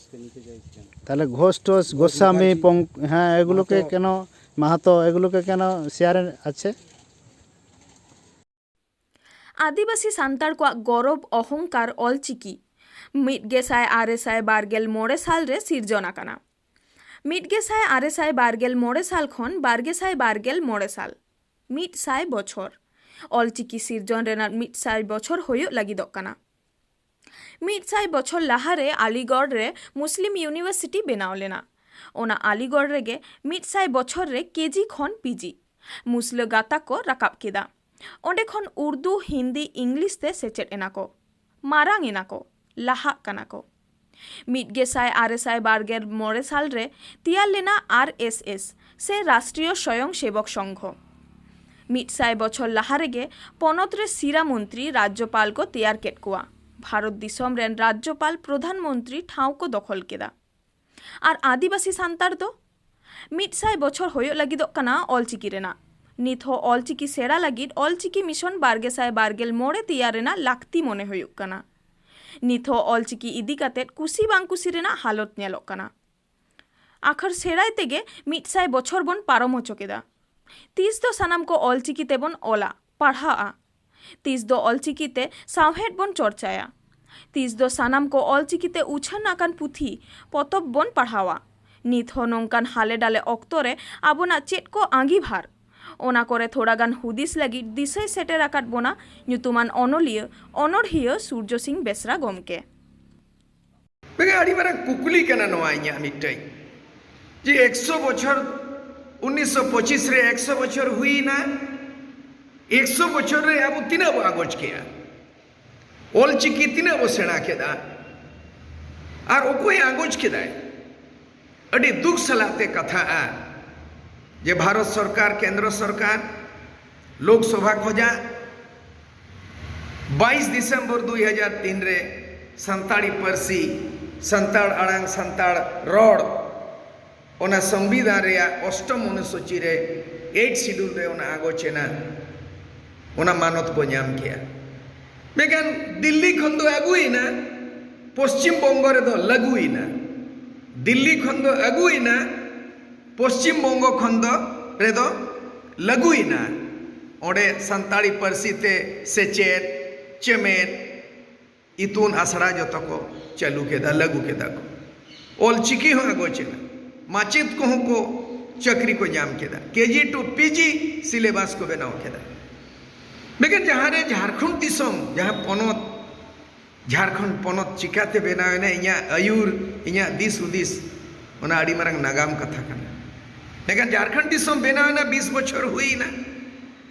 তাহলে ঘোষ টোষ, গোস্বামী, পং-, হ্যাঁ, এগুলোকে মাহাতো। কেন, মাহাতো, এগুলোকে কেন শেয়ারে আছে? ᱟᱹᱫᱤᱵᱟᱹᱥᱤ ᱥᱟᱱᱛᱟᱲ ᱠᱚᱣᱟᱜ ᱜᱚᱨᱚᱵᱽ ᱚᱦᱚᱝᱠᱟᱨ ᱚᱞᱪᱤᱠᱤ ᱢᱤᱫ ᱜᱮᱥᱟᱭ ᱟᱨᱮ ᱥᱟᱭ ᱵᱟᱨ ᱜᱮᱞ ᱢᱚᱬᱮ ᱥᱟᱞ ᱨᱮ ᱥᱤᱨᱡᱚᱱ ᱟᱠᱟᱱᱟ᱾ ᱢᱤᱫ ᱜᱮᱥᱟᱭ ᱟᱨᱮ ᱥᱟᱭ ᱵᱟᱨ ᱜᱮᱞ ᱢᱚᱬᱮ ᱥᱟᱞ ᱠᱷᱚᱱ ᱵᱟᱨ ᱜᱮᱥᱟᱭ ᱵᱟᱨ ᱜᱮᱞ ᱢᱚᱬᱮ ᱥᱟᱞ, ᱢᱤᱫ ᱥᱟᱭ ᱵᱚᱪᱷᱚᱨ᱾ ᱚᱞᱪᱤᱠᱤ ᱥᱤᱨᱡᱚᱱ ᱨᱮᱱᱟᱜ ᱢᱤᱫ ᱥᱟᱭ ᱵᱚᱪᱷᱚᱨ ᱦᱩᱭᱩᱜ ᱞᱟᱹᱜᱤᱫᱚᱜ ᱠᱟᱱᱟ᱾ ᱢᱤᱫ ᱥᱟᱭ ᱵᱚᱪᱷᱚᱨ ᱞᱟᱦᱟ ᱨᱮ ᱟᱞᱤᱜᱚᱲ ᱨᱮ ᱢᱩᱥᱞᱤᱢ ᱤᱭᱩᱱᱤᱵᱷᱟᱨᱥᱤᱴᱤ ᱵᱮᱱᱟᱣ ᱞᱮᱱᱟ᱾ ᱚᱱᱟ ᱟᱞᱤᱜᱚᱲ ᱨᱮᱜᱮ ᱢᱤᱫ ᱥᱟᱭ ᱵᱚᱪᱷᱚᱨ ᱨᱮ ᱠᱮᱡᱤ ᱠᱷᱚᱱ ᱯᱤᱡᱤ ᱢᱩᱥᱞᱟᱹ ᱜᱟᱛᱟᱠ ᱠᱚ ᱨᱟᱠᱟᱵ ᱠᱮᱫᱟ᱾ ᱚᱸᱰᱮ ᱠᱷᱚᱱ ᱩᱨᱫᱩ, ᱦᱤᱱᱫᱤ, ᱤᱝᱞᱤᱥ ᱛᱮ ᱥᱮᱪᱮᱫ ᱮᱱᱟ ᱠᱚ, ᱢᱟᱨᱟᱝ ᱮᱱᱟ ᱠᱚ, ᱞᱟᱦᱟᱜ ᱠᱟᱱᱟ ᱠᱚ᱾ ᱢᱤᱫ ᱜᱮᱥᱟᱭ ᱟᱨᱮ ᱥᱟᱭ ᱵᱟᱨ ᱜᱮᱞ ᱢᱚᱬᱮ ᱥᱟᱞ ᱨᱮ ᱛᱮᱭᱟᱨ ᱞᱮᱱᱟ ᱟᱨ ᱮᱥ ᱮᱥ ᱥᱮ ᱨᱟᱥᱴᱨᱤᱭᱚ ᱥᱚᱭᱚᱝ ᱥᱮᱵᱚᱠ ᱥᱚᱝᱜᱷᱚ᱾ ᱢᱤᱫ ᱥᱟᱭ ᱵᱚᱪᱷᱚᱨ ᱞᱟᱦᱟ ᱨᱮᱜᱮ ᱯᱚᱱᱚᱛ ᱨᱮ ᱥᱤᱨᱟ ᱢᱚᱱᱛᱨᱤ, ᱨᱟᱡᱽᱡᱚᱯᱟᱞ ᱠᱚ ᱛᱮᱭᱟᱨ ᱠᱮᱫ ᱠᱚᱣᱟ᱾ ᱵᱷᱟᱨᱚᱛ ᱫᱤᱥᱚᱢ ᱨᱮᱱ ᱨᱟᱡᱽᱡᱚᱯᱟᱞ, ᱯᱨᱚᱫᱷᱟᱱ ᱢᱚᱱᱛᱨᱤ ᱴᱷᱟᱶ ᱠᱚ ᱫᱚᱠᱷᱚᱞ ᱠᱮᱫᱟ᱾ ᱟᱨ ᱟᱹᱫᱤᱵᱟᱹᱥᱤ ᱥᱟᱱᱛᱟᱲ ᱫᱚ? ᱢᱤᱫ ᱥᱟᱭ ᱵᱚᱪᱷᱚᱨ ᱦᱩᱭᱩᱜ ᱞᱟᱹᱜᱤᱫᱚᱜ ᱠᱟᱱᱟ ᱚᱞᱪᱤᱠᱤ ᱨᱮᱱᱟᱜ᱾ ᱱᱤᱛ ᱦᱚᱸ ᱚᱞᱪᱤᱠᱤ ᱥᱮᱬᱟ ᱞᱟᱹᱜᱤᱫ ᱚᱞᱪᱤᱠᱤ ᱢᱤᱥᱚᱱ ᱵᱟᱨ ᱜᱮᱥᱟᱭ ᱵᱟᱨ ᱜᱮᱞ ᱢᱚᱬᱮ ᱛᱮᱭᱟᱨ ᱨᱮᱱᱟᱜ ᱞᱟᱹᱠᱛᱤ ᱢᱚᱱᱮ ᱦᱩᱭᱩᱜ ᱠᱟᱱᱟ᱾ ᱱᱤᱛ ᱦᱚᱸ ᱚᱞᱪᱤᱠᱤ ᱤᱫᱤ ᱠᱟᱛᱮᱫ ᱠᱩᱥᱤ ᱵᱟᱝ ᱠᱩᱥᱤ ᱨᱮᱱᱟᱜ ᱦᱟᱞᱚᱛ ᱧᱮᱞᱚᱜ ᱠᱟᱱᱟ᱾ ᱟᱠᱷᱚᱨ ᱥᱮᱬᱟᱭ ᱛᱮᱜᱮ ᱢᱤᱫ ᱥᱟᱭ ᱵᱚᱪᱷᱚᱨ ᱵᱚᱱ ᱯᱟᱨᱚᱢ ᱦᱚᱪᱚ ᱠᱮᱫᱟ᱾ ᱛᱤᱥ ᱫᱚ ᱥᱟᱱᱟᱢ ᱠᱚ ᱚᱞᱪᱤᱠᱤ ᱛᱮᱵᱚᱱ ᱚᱞᱟ, ᱯᱟᱲᱦᱟᱜᱼᱟ? ᱛᱤᱥ ᱫᱚ ᱚᱞᱪᱤᱠᱤ ᱛᱮ ᱥᱟᱶᱦᱮᱫ ᱵᱚᱱ ᱪᱚᱨᱪᱟᱭᱟ? ᱛᱤᱥ ᱫᱚ ᱥᱟᱱᱟᱢ ᱠᱚ ᱚᱞᱪᱤᱠᱤ ᱛᱮ ᱩᱪᱷᱟᱹᱱ ᱟᱠᱟᱱ ᱯᱩᱛᱷᱤ, ᱯᱚᱛᱚᱵ ᱵᱚᱱ ᱯᱟᱲᱦᱟᱣᱟ? ᱱᱤᱛ ᱦᱚᱸ ᱱᱚᱝᱠᱟᱱ ᱦᱟᱞᱮ ᱰᱟᱞᱮ ᱚᱠᱛᱚ ᱨᱮ ᱟᱵᱚᱱᱟᱜ ᱪᱮᱫ ᱠᱚ ᱟᱸᱜᱤᱵᱷᱟᱨ? ᱚᱱᱟ ᱠᱚᱨᱮ ᱛᱷᱚᱲᱟ ᱜᱟᱱ ᱦᱩᱫᱤᱥ ᱞᱟᱹᱜᱤᱫ ᱫᱤᱥᱟᱹᱭ ᱥᱮᱴᱮᱨ ᱟᱠᱟᱫ ᱵᱚᱱᱟ ᱧᱩᱛᱩᱢᱟᱱ ᱚᱱᱚᱞᱤᱭᱟᱹ, ᱚᱱᱚᱲᱦᱤᱭᱟᱹ ᱥᱩᱨᱡᱚ ᱥᱤᱝ ᱵᱮᱥᱨᱟ ᱜᱚᱢᱠᱮ᱾ ᱢᱮᱱᱠᱷᱟᱱ ᱟᱹᱰᱤ ᱢᱟᱨᱟᱝ ᱠᱩᱠᱞᱤ ᱠᱟᱱᱟ ᱱᱚᱣᱟ ᱤᱧᱟᱹᱜ ᱢᱤᱫᱴᱮᱡ, ᱡᱮ ᱮᱠᱥᱚ ᱵᱚᱪᱷᱚᱨ, ᱩᱱᱤᱥᱥᱚ ᱯᱚᱸᱪᱤᱥ ᱨᱮ ᱮᱠᱥᱚ ᱵᱚᱪᱷᱚᱨ ᱦᱩᱭᱱᱟ, ᱮᱠᱥᱚ ᱵᱚᱪᱷᱚᱨ ᱨᱮ ᱟᱵᱚ ᱛᱤᱱᱟᱹᱜ ᱵᱚ ᱟᱸᱜᱚᱪ ᱠᱮᱜᱼᱟ? ᱚᱞ ᱪᱤᱠᱤ ᱛᱤᱱᱟᱹᱜ ᱵᱚ ᱥᱮᱬᱟ ᱠᱮᱫᱟ? ᱟᱨ ᱚᱠᱚᱭ ᱟᱸᱜᱚᱪ ᱠᱮᱫᱟᱭ? ᱟᱹᱰᱤ ᱫᱩᱠ ᱥᱟᱞᱟᱜ ᱛᱮ ᱠᱟᱛᱷᱟᱜᱼᱟ᱾ ᱡᱮ ᱵᱷᱟᱨᱚᱛ ᱥᱚᱨᱠᱟᱨ, ᱠᱮᱱᱫᱨᱚ ᱥᱚᱨᱠᱟᱨ, ᱞᱳᱠᱥᱚᱵᱷᱟ ᱠᱷᱚᱡᱟᱜ ᱵᱟᱭᱤᱥ ᱰᱤᱥᱮᱢᱵᱚᱨ ᱫᱩᱭ ᱦᱟᱡᱟᱨ ᱛᱤᱱ ᱨᱮ ᱥᱟᱱᱛᱟᱲᱤ ᱯᱟᱹᱨᱥᱤ, ᱥᱟᱱᱛᱟᱲ ᱟᱲᱟᱝ, ᱥᱟᱱᱛᱟᱲ ᱨᱚᱲ, ᱚᱱᱟ ᱥᱚᱝᱵᱤᱫᱷᱟᱱ ᱨᱮᱭᱟᱜ ᱚᱥᱴᱚᱢ ᱚᱱᱩᱥᱩᱪᱤ ᱨᱮ, ᱮᱭᱤᱴ ᱥᱤᱰᱩᱞ ᱨᱮ ᱚᱱᱟ ᱟᱸᱜᱚᱪ ᱮᱱᱟ, ᱚᱱᱟ ᱢᱟᱱᱚᱛ ᱠᱚ ᱧᱟᱢ ᱠᱮᱜᱼᱟ᱾ ᱢᱮᱱᱠᱷᱟᱱ ᱫᱤᱞᱞᱤ ᱠᱷᱚᱱ ᱫᱚ ᱟᱹᱜᱩᱭᱮᱱᱟ, ᱯᱚᱥᱪᱤᱢ ᱵᱚᱝᱜᱚ ᱨᱮᱫᱚ ᱞᱟᱹᱜᱩᱭᱮᱱᱟ᱾ ᱫᱤᱞᱞᱤ ᱠᱷᱚᱱ ᱫᱚ ᱟᱹᱜᱩᱭᱮᱱᱟ, ᱯᱚᱥᱪᱤᱢ ᱵᱚᱝᱜᱚ ᱠᱷᱚᱱ ᱫᱚ ᱨᱮᱫᱚ ᱞᱟᱹᱜᱩᱭᱮᱱᱟ᱾ ᱚᱸᱰᱮ ᱥᱟᱱᱛᱟᱲᱤ ᱯᱟᱹᱨᱥᱤ ᱛᱮ ᱥᱮᱪᱮᱫ, ᱪᱮᱢᱮᱫ, ᱤᱛᱩᱱ ᱟᱥᱲᱟ ᱡᱚᱛᱚ ᱠᱚ ᱪᱟᱹᱞᱩ ᱠᱮᱫᱟ, ᱞᱟᱹᱜᱩ ᱠᱮᱫᱟ ᱠᱚ᱾ ᱚᱞ ᱪᱤᱠᱤ ᱦᱚᱸ ᱟᱸᱜᱚᱪ ᱮᱱᱟ᱾ ᱢᱟᱪᱮᱫ ᱠᱚᱦᱚᱸ ᱠᱚ ᱪᱟᱹᱠᱨᱤ ᱠᱚ ᱧᱟᱢ ᱠᱮᱫᱟ᱾ ᱠᱮᱡᱤ ᱴᱩ ᱯᱤᱡᱤ ᱥᱤᱞᱮᱵᱟᱥ ᱠᱚ ᱵᱮᱱᱟᱣ ᱠᱮᱫᱟ᱾ ᱢᱮᱱᱠᱷᱟᱱ ᱡᱟᱦᱟᱸ ᱨᱮ ᱡᱷᱟᱲᱠᱷᱚᱸᱰ ᱫᱤᱥᱚᱢ, ᱡᱟᱦᱟᱸ ᱯᱚᱱᱚᱛ, ᱡᱷᱟᱲᱠᱷᱚᱸᱰ ᱯᱚᱱᱚᱛ ᱪᱤᱠᱟᱛᱮ ᱵᱮᱱᱟᱣ ᱮᱱᱟ, ᱤᱧᱟᱹᱜ ᱟᱹᱭᱩᱨ, ᱤᱧᱟᱹᱜ ᱫᱤᱥ ᱦᱩᱫᱤᱥ, ᱚᱱᱟ ᱟᱹᱰᱤ ᱢᱟᱨᱟᱝ ᱱᱟᱜᱟᱢ ᱠᱟᱛᱷᱟ ᱠᱟᱱᱟ᱾ ᱢᱮᱱᱠᱷᱟᱱ ᱡᱷᱟᱲᱠᱷᱚᱸᱰ ᱫᱤᱥᱚᱢ ᱵᱮᱱᱟᱣ ᱮᱱᱟ, ᱵᱤᱥ ᱵᱚᱪᱷᱚᱨ ᱦᱩᱭ ᱮᱱᱟ᱾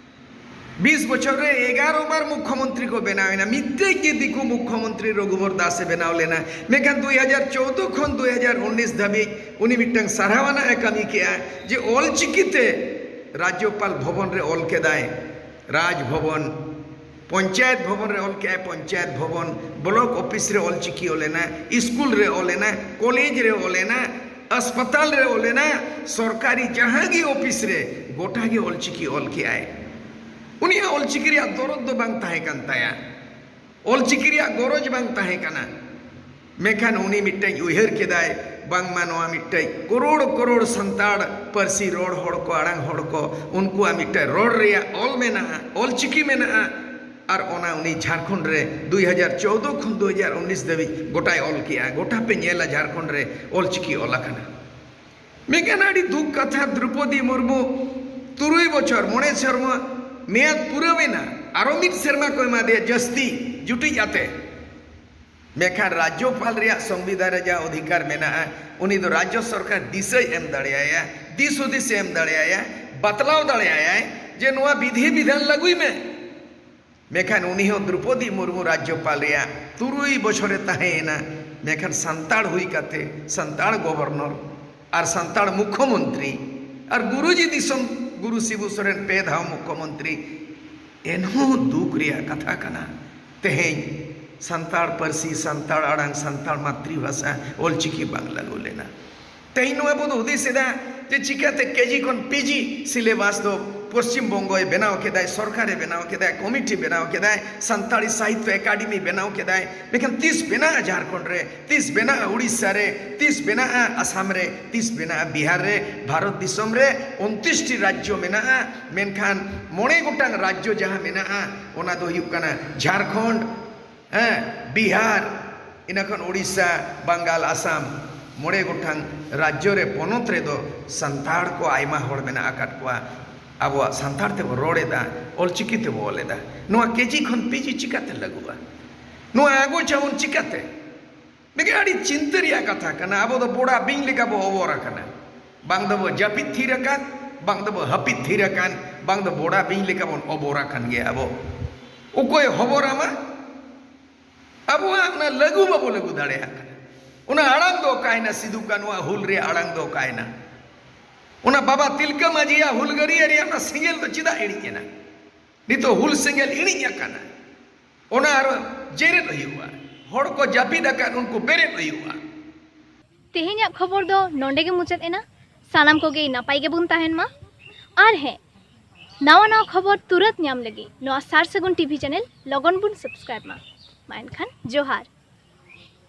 ᱵᱤᱥ ᱵᱚᱪᱷᱚᱨ ᱨᱮ ᱮᱜᱟᱨᱚ ᱵᱟᱨ ᱢᱩᱠᱷᱚᱢᱚᱱᱛᱨᱤ ᱠᱚ ᱵᱮᱱᱟᱣ ᱮᱱᱟ᱾ ᱢᱤᱫᱴᱮᱡ ᱜᱮ ᱫᱤᱠᱩ ᱢᱩᱠᱷᱚᱢᱚᱱᱛᱨᱤ ᱨᱚᱜᱷᱩᱵᱚᱨ ᱫᱟᱥ ᱮ ᱵᱮᱱᱟᱣ ᱞᱮᱱᱟ᱾ ᱢᱮᱱᱠᱷᱟᱱ ᱫᱩᱭ ᱦᱟᱡᱟᱨ ᱪᱳᱣᱫᱚ ᱠᱷᱚᱱ ᱫᱩᱭ ᱦᱟᱡᱟᱨ ᱩᱱᱤᱥ ᱫᱷᱟᱹᱵᱤᱡ ᱩᱱᱤ ᱢᱤᱫᱴᱟᱝ ᱥᱟᱨᱦᱟᱣ ᱟᱱᱟᱜ ᱮ ᱠᱟᱹᱢᱤ ᱠᱮᱜᱼᱟ, ᱡᱮ ᱚᱞ ᱪᱤᱠᱤ ᱛᱮ ᱨᱟᱡᱽᱡᱚᱯᱟᱞ ᱵᱷᱚᱵᱚᱱ ᱨᱮ ᱚᱞ ᱠᱮᱫᱟᱭ, ᱨᱟᱡᱽ ᱵᱷᱚᱵᱚᱱ, ᱯᱚᱧᱪᱟᱭᱮᱛ ᱵᱷᱚᱵᱚᱱ ᱨᱮ ᱚᱞ ᱠᱮᱜᱼᱟᱭ, ᱯᱚᱧᱪᱟᱭᱮᱛ ᱵᱷᱚᱵᱚᱱ, ᱵᱞᱚᱠ ᱚᱯᱷᱤᱥ ᱨᱮ ᱚᱞ ᱪᱤᱠᱤ ᱚᱞ ᱮᱱᱟ, ᱥᱠᱩᱞ ᱨᱮ ᱚᱞ ᱮᱱᱟ, ᱠᱚᱞᱮᱡᱽ ᱨᱮ ᱚᱞ ᱮᱱᱟ, ᱦᱟᱥᱯᱟᱛᱟᱞ ᱨᱮ ᱚᱞ ᱮᱱᱟ, ᱥᱚᱨᱠᱟᱨᱤ ᱡᱟᱦᱟᱸ ᱜᱮ ᱚᱯᱷᱤᱥ ᱨᱮ, ᱜᱚᱴᱟ ᱜᱮ ᱚᱞ ᱪᱤᱠᱤ ᱚᱞ ᱠᱮᱜᱼᱟᱭ᱾ ᱩᱱᱤᱭᱟᱜ ᱚᱞ ᱪᱤᱠᱤ ᱨᱮᱭᱟᱜ ᱫᱚᱨᱚᱫ ᱫᱚ ᱵᱟᱝ ᱛᱟᱦᱮᱸ ᱠᱟᱱ ᱛᱟᱭᱟ, ᱚᱞ ᱪᱤᱠᱤ ᱨᱮᱭᱟᱜ ᱜᱚᱨᱚᱡᱽ ᱵᱟᱝ ᱛᱟᱦᱮᱸ ᱠᱟᱱᱟ᱾ ᱢᱮᱱᱠᱷᱟᱱ ᱩᱱᱤ ᱢᱤᱫᱴᱮᱱ ᱩᱭᱦᱟᱹᱨ ᱠᱮᱫᱟᱭ, ᱵᱟᱝᱢᱟ ᱱᱚᱣᱟ ᱢᱤᱫᱴᱮᱱ ᱠᱚᱨᱳᱲ ᱠᱚᱨᱳᱲ ᱥᱟᱱᱛᱟᱲ ᱯᱟᱹᱨᱥᱤ ᱨᱚᱲ ᱦᱚᱲ ᱠᱚ, ᱟᱲᱟᱝ ᱦᱚᱲ ᱠᱚ, ᱩᱱᱠᱩᱣᱟᱜ ᱢᱤᱫᱴᱮᱱ ᱨᱚᱲ ᱨᱮᱭᱟᱜ ᱚᱞ ᱢᱮᱱᱟᱜᱼᱟ, ᱚᱞ ᱪᱤᱠᱤ ᱢᱮᱱᱟᱜᱼᱟ, ᱟᱨ ᱚᱱᱟ ᱩᱱᱤ ᱡᱷᱟᱲᱠᱷᱚᱸᱰ ᱨᱮ ᱫᱩᱭ ᱦᱟᱡᱟᱨ ᱪᱳᱣᱫᱚ ᱠᱷᱚᱱ ᱫᱩᱭ ᱦᱟᱡᱟᱨ ᱩᱱᱤᱥ ᱫᱷᱟᱹᱵᱤᱡ ᱜᱚᱴᱟᱭ ᱚᱞ ᱠᱮᱜᱼᱟ᱾ ᱜᱚᱴᱟ ᱯᱮ ᱧᱮᱞᱟ, ᱡᱷᱟᱲᱠᱷᱚᱸᱰ ᱨᱮ ᱚᱞ ᱪᱤᱠᱤ ᱚᱞ ᱟᱠᱟᱱᱟ᱾ ᱢᱮᱱᱠᱷᱟᱱ ᱟᱹᱰᱤ ᱫᱩᱠ ᱠᱟᱛᱷᱟ, ᱫᱨᱚᱯᱚᱫᱤ ᱢᱩᱨᱢᱩ ᱛᱩᱨᱩᱭ ᱵᱚᱪᱷᱚᱨ, ᱢᱚᱬᱮ ᱥᱮᱨᱢᱟ ᱢᱮᱭᱟᱫ ᱯᱩᱨᱟᱹᱣ ᱮᱱᱟ, ᱟᱨᱚ ᱢᱤᱫ ᱥᱮᱨᱢᱟ ᱠᱚ ᱮᱢᱟ ᱫᱮᱭᱟ ᱡᱟᱹᱥᱛᱤ ᱡᱩᱴᱤᱡ ᱟᱛᱮ᱾ ᱢᱮᱱᱠᱷᱟᱱ ᱨᱟᱡᱽᱡᱚᱯᱟᱞ ᱨᱮᱭᱟᱜ ᱥᱚᱝᱵᱤᱫᱷᱟᱱ ᱨᱮ ᱡᱟᱦᱟᱸ ᱚᱫᱷᱤᱠᱟᱨ ᱢᱮᱱᱟᱜᱼᱟ, ᱩᱱᱤ ᱫᱚ ᱨᱟᱡᱽᱡᱚ ᱥᱚᱨᱠᱟᱨ ᱫᱤᱥᱟᱹᱭ ᱮᱢ ᱫᱟᱲᱮᱭᱟᱭᱟ, ᱫᱤᱥ ᱦᱩᱫᱤᱥᱮ ᱮᱢ ᱫᱟᱲᱮᱭᱟᱭᱟ, ᱵᱟᱛᱞᱟᱣ ᱫᱟᱲᱮᱭᱟᱭᱟᱭ ᱡᱮ ᱱᱚᱣᱟ ᱵᱤᱫᱷᱤ ᱵᱤᱫᱷᱟᱱ ᱞᱟᱹᱜᱩᱭ ᱢᱮ᱾ ᱢᱮᱱᱠᱷᱟᱱ ᱩᱱᱤ ᱦᱚᱸ ᱫᱨᱚᱯᱚᱫᱤ ᱢᱩᱨᱢᱩ ᱨᱟᱡᱽᱡᱚᱯᱟᱞ ᱨᱮᱭᱟᱜ ᱛᱩᱨᱩᱭ ᱵᱚᱪᱷᱚᱨᱮ ᱛᱟᱦᱮᱸᱭᱮᱱᱟ᱾ ᱢᱮᱱᱠᱷᱟᱱ ᱥᱟᱱᱛᱟᱲ ᱦᱩᱭ ᱠᱟᱛᱮ, ᱥᱟᱱᱛᱟᱲ ᱜᱚᱵᱷᱚᱨᱱᱚᱨ ᱟᱨ ᱥᱟᱱᱛᱟᱲ ᱢᱩᱠᱷᱭᱚᱢᱚᱱᱛᱨᱤ ᱟᱨ ᱜᱩᱨᱩᱡᱤ ᱫᱤᱥᱚᱢ ᱜᱩᱨᱩ ᱥᱤᱵᱩ ᱥᱚᱨᱮᱱ ᱯᱮ ᱫᱷᱟᱣ ᱢᱩᱠᱷᱭᱚᱢᱚᱱᱛᱨᱤ, ᱮᱱᱦᱚᱸ ᱫᱩᱠ ᱨᱮᱭᱟᱜ ᱠᱟᱛᱷᱟ ᱠᱟᱱᱟ᱾ ᱛᱮᱦᱮᱧ ᱥᱟᱱᱛᱟᱲ ᱯᱟᱹᱨᱥᱤ, ᱥᱟᱱᱛᱟᱲ ᱟᱲᱟᱝ, ᱥᱟᱱᱛᱟᱲ ᱢᱟᱛᱨᱤᱵᱷᱟᱥᱟ ᱚᱞᱪᱤᱠᱤ ᱵᱟᱝ ᱞᱟᱹᱜᱩ ᱞᱮᱱᱟ᱾ ᱛᱮᱦᱮᱧ ᱱᱚᱣᱟ ᱵᱚᱱ ᱦᱩᱫᱤᱥ ᱮᱫᱟ ᱡᱮ ᱪᱤᱠᱟᱹᱛᱮ ᱠᱮᱡᱤ ᱠᱷᱚᱱ ᱯᱤᱡᱤ ᱥᱤᱞᱮᱵᱟᱥ ᱫᱚ ᱯᱚᱥᱪᱤᱢ ᱵᱚᱝᱜᱚᱭ ᱵᱮᱱᱟᱣ ᱠᱮᱫᱟᱭ, ᱥᱚᱨᱠᱟᱨᱮ ᱵᱮᱱᱟᱣ ᱠᱮᱫᱟᱭ, ᱠᱚᱢᱤᱴᱤ ᱵᱮᱱᱟᱣ ᱠᱮᱫᱟᱭ, ᱥᱟᱱᱛᱟᱲᱤ ᱥᱟᱦᱤᱛᱛᱚ ᱮᱠᱟᱰᱮᱢᱤ ᱵᱮᱱᱟᱣ ᱠᱮᱫᱟᱭ᱾ ᱢᱮᱱᱠᱷᱟᱱ ᱛᱤᱥ ᱵᱮᱱᱟᱜᱼᱟ ᱡᱷᱟᱲᱠᱷᱚᱸᱰ ᱨᱮ, ᱛᱤᱥ ᱵᱮᱱᱟᱜᱼᱟ ᱩᱲᱤᱥᱥᱟ ᱨᱮ, ᱛᱤᱥ ᱵᱮᱱᱟᱜᱼᱟ ᱟᱥᱟᱢ ᱨᱮ, ᱛᱤᱥ ᱵᱮᱱᱟᱜᱼᱟ ᱵᱤᱦᱟᱨ ᱨᱮ? ᱵᱷᱟᱨᱚᱛ ᱫᱤᱥᱚᱢ ᱨᱮ ᱩᱱᱛᱨᱤᱥ ᱴᱤ ᱨᱟᱡᱽᱡᱚ ᱢᱮᱱᱟᱜᱼᱟ, ᱢᱮᱱᱠᱷᱟᱱ ᱢᱚᱬᱮ ᱜᱚᱴᱟᱝ ᱨᱟᱡᱽᱡᱚ ᱡᱟᱦᱟᱸ ᱢᱮᱱᱟᱜᱼᱟ, ᱚᱱᱟ ᱫᱚ ᱦᱩᱭᱩᱜ ᱠᱟᱱᱟ ᱡᱷᱟᱲᱠᱷᱚᱸᱰ, ᱦᱮᱸ, ᱵᱤᱦᱟᱨ, ᱤᱱᱟᱹ ᱠᱷᱚᱱ ᱳᱰᱤᱥᱟ, ᱵᱟᱝᱜᱟᱞ, ᱟᱥᱟᱢ, ᱢᱚᱬᱮ ᱜᱚᱴᱟᱝ ᱨᱟᱡᱽᱡᱚ ᱨᱮ, ᱯᱚᱱᱚᱛ ᱨᱮᱫᱚ ᱥᱟᱱᱛᱟᱲ ᱠᱚ ᱟᱭᱢᱟ ᱦᱚᱲ ᱢᱮᱱᱟᱜ ᱟᱠᱟᱫ ᱠᱚᱣᱟ᱾ ᱟᱵᱚᱣᱟᱜ ᱥᱟᱱᱛᱟᱲ ᱛᱮᱵᱚ ᱨᱚᱲ ᱮᱫᱟ, ᱚᱞᱪᱤᱠᱤ ᱛᱮᱵᱚ ᱚᱞ ᱮᱫᱟ᱾ ᱱᱚᱣᱟ ᱠᱮᱡᱤ ᱠᱷᱚᱱ ᱯᱤᱡᱤ ᱪᱤᱠᱟᱹᱛᱮ ᱞᱟᱹᱜᱩᱜᱼᱟ? ᱱᱚᱣᱟ ᱟᱹᱜᱩ ᱪᱟᱵᱚᱱ ᱪᱤᱠᱟᱹᱛᱮ? ᱢᱤᱫᱴᱮᱱ ᱟᱹᱰᱤ ᱪᱤᱱᱛᱟᱹ ᱨᱮᱭᱟᱜ ᱠᱟᱛᱷᱟ ᱠᱟᱱᱟ᱾ ᱟᱵᱚ ᱫᱚ ᱵᱚᱰᱟ ᱵᱤᱧ ᱞᱮᱠᱟ ᱵᱚ ᱚᱵᱚᱨ ᱟᱠᱟᱱᱟ᱾ ᱵᱟᱝ ᱫᱚᱵᱚ ᱡᱟᱹᱯᱤᱫ ᱛᱷᱤᱨ ᱟᱠᱟᱱ, ᱵᱟᱝ ᱫᱚᱵᱚ ᱦᱟᱹᱯᱤᱫ ᱛᱷᱤᱨ ᱟᱠᱟᱱ, ᱵᱟᱝ ᱫᱚ ᱵᱚᱰᱟ ᱵᱤᱧ ᱞᱮᱠᱟ ᱵᱚᱱ ᱚᱵᱚᱨ ᱟᱠᱟᱱ ᱜᱮᱭᱟ ᱟᱵᱚ᱾ ᱚᱠᱚᱭ ᱦᱚᱵᱚᱨ ᱟᱢᱟ? ᱟᱵᱚᱣᱟᱜ ᱚᱱᱟ ᱞᱟᱹᱜᱩ ᱵᱟᱵᱚ ᱞᱟᱹᱜᱩ ᱫᱟᱲᱮᱭᱟᱜ ᱠᱟᱱᱟ᱾ ᱚᱱᱟ ᱟᱲᱟᱝ ᱫᱚ ᱚᱠᱟᱭᱮᱱᱟ? ᱥᱤᱫᱩ ᱠᱟᱹᱱᱩᱣᱟᱜ ᱦᱩᱞ ᱨᱮᱭᱟᱜ ᱟᱲᱟᱝ ᱫᱚ ᱚᱠᱟᱭᱮᱱᱟ? ᱚᱱᱟ ᱵᱟᱵᱟ ᱛᱤᱞᱠᱟᱹ ᱢᱟᱹᱡᱷᱤᱭᱟᱜ ᱦᱩᱞᱜᱟᱹᱨᱤᱭᱟᱹ ᱨᱮᱭᱟᱜ ᱚᱱᱟ ᱥᱮᱸᱜᱮᱞ ᱫᱚ ᱪᱮᱫᱟᱜ ᱤᱬᱤᱡ ᱮᱱᱟ? ᱱᱤᱛᱚᱜ ᱦᱩᱞ ᱥᱮᱸᱜᱮᱞ ᱤᱬᱤᱡ ᱟᱠᱟᱱᱟ᱾ ᱚᱱᱟ ᱟᱨᱚ ᱡᱮᱨᱮᱫ ᱦᱩᱭᱩᱜᱼᱟ᱾ ᱦᱚᱲ ᱠᱚ ᱡᱟᱹᱯᱤᱫ ᱟᱠᱟᱫ, ᱩᱱᱠᱩ ᱵᱮᱨᱮᱫ ᱦᱩᱭᱩᱜᱼᱟ᱾ ᱛᱮᱦᱮᱧᱟᱜ ᱠᱷᱚᱵᱚᱨ ᱫᱚ ᱱᱚᱰᱮ ᱜᱮ ᱢᱩᱪᱟᱹᱫ ᱮᱱᱟ᱾ ᱥᱟᱱᱟᱢ ᱠᱚᱜᱮ ᱱᱟᱯᱟᱭ ᱜᱮᱵᱚᱱ ᱛᱟᱦᱮᱱ ᱢᱟ᱾ ᱟᱨ ᱦᱮᱸ, ᱱᱟᱣᱟ ᱱᱟᱣᱟ ᱠᱷᱚᱵᱚᱨ ᱛᱩᱨᱟᱹᱛ ᱧᱟᱢ ᱞᱟᱹᱜᱤᱫ ᱱᱚᱣᱟ ᱥᱟᱨ ᱥᱟᱹᱜᱩᱱ ᱴᱤᱵᱷᱤ ᱪᱮᱱᱮᱞ ᱞᱚᱜᱚᱱ ᱵᱚᱱ ᱥᱟᱵᱥᱠᱨᱟᱭᱤᱵ ᱢᱟ᱾ ᱢᱟ ᱮᱱᱠᱷᱟᱱ ᱡᱚᱦᱟᱨ᱾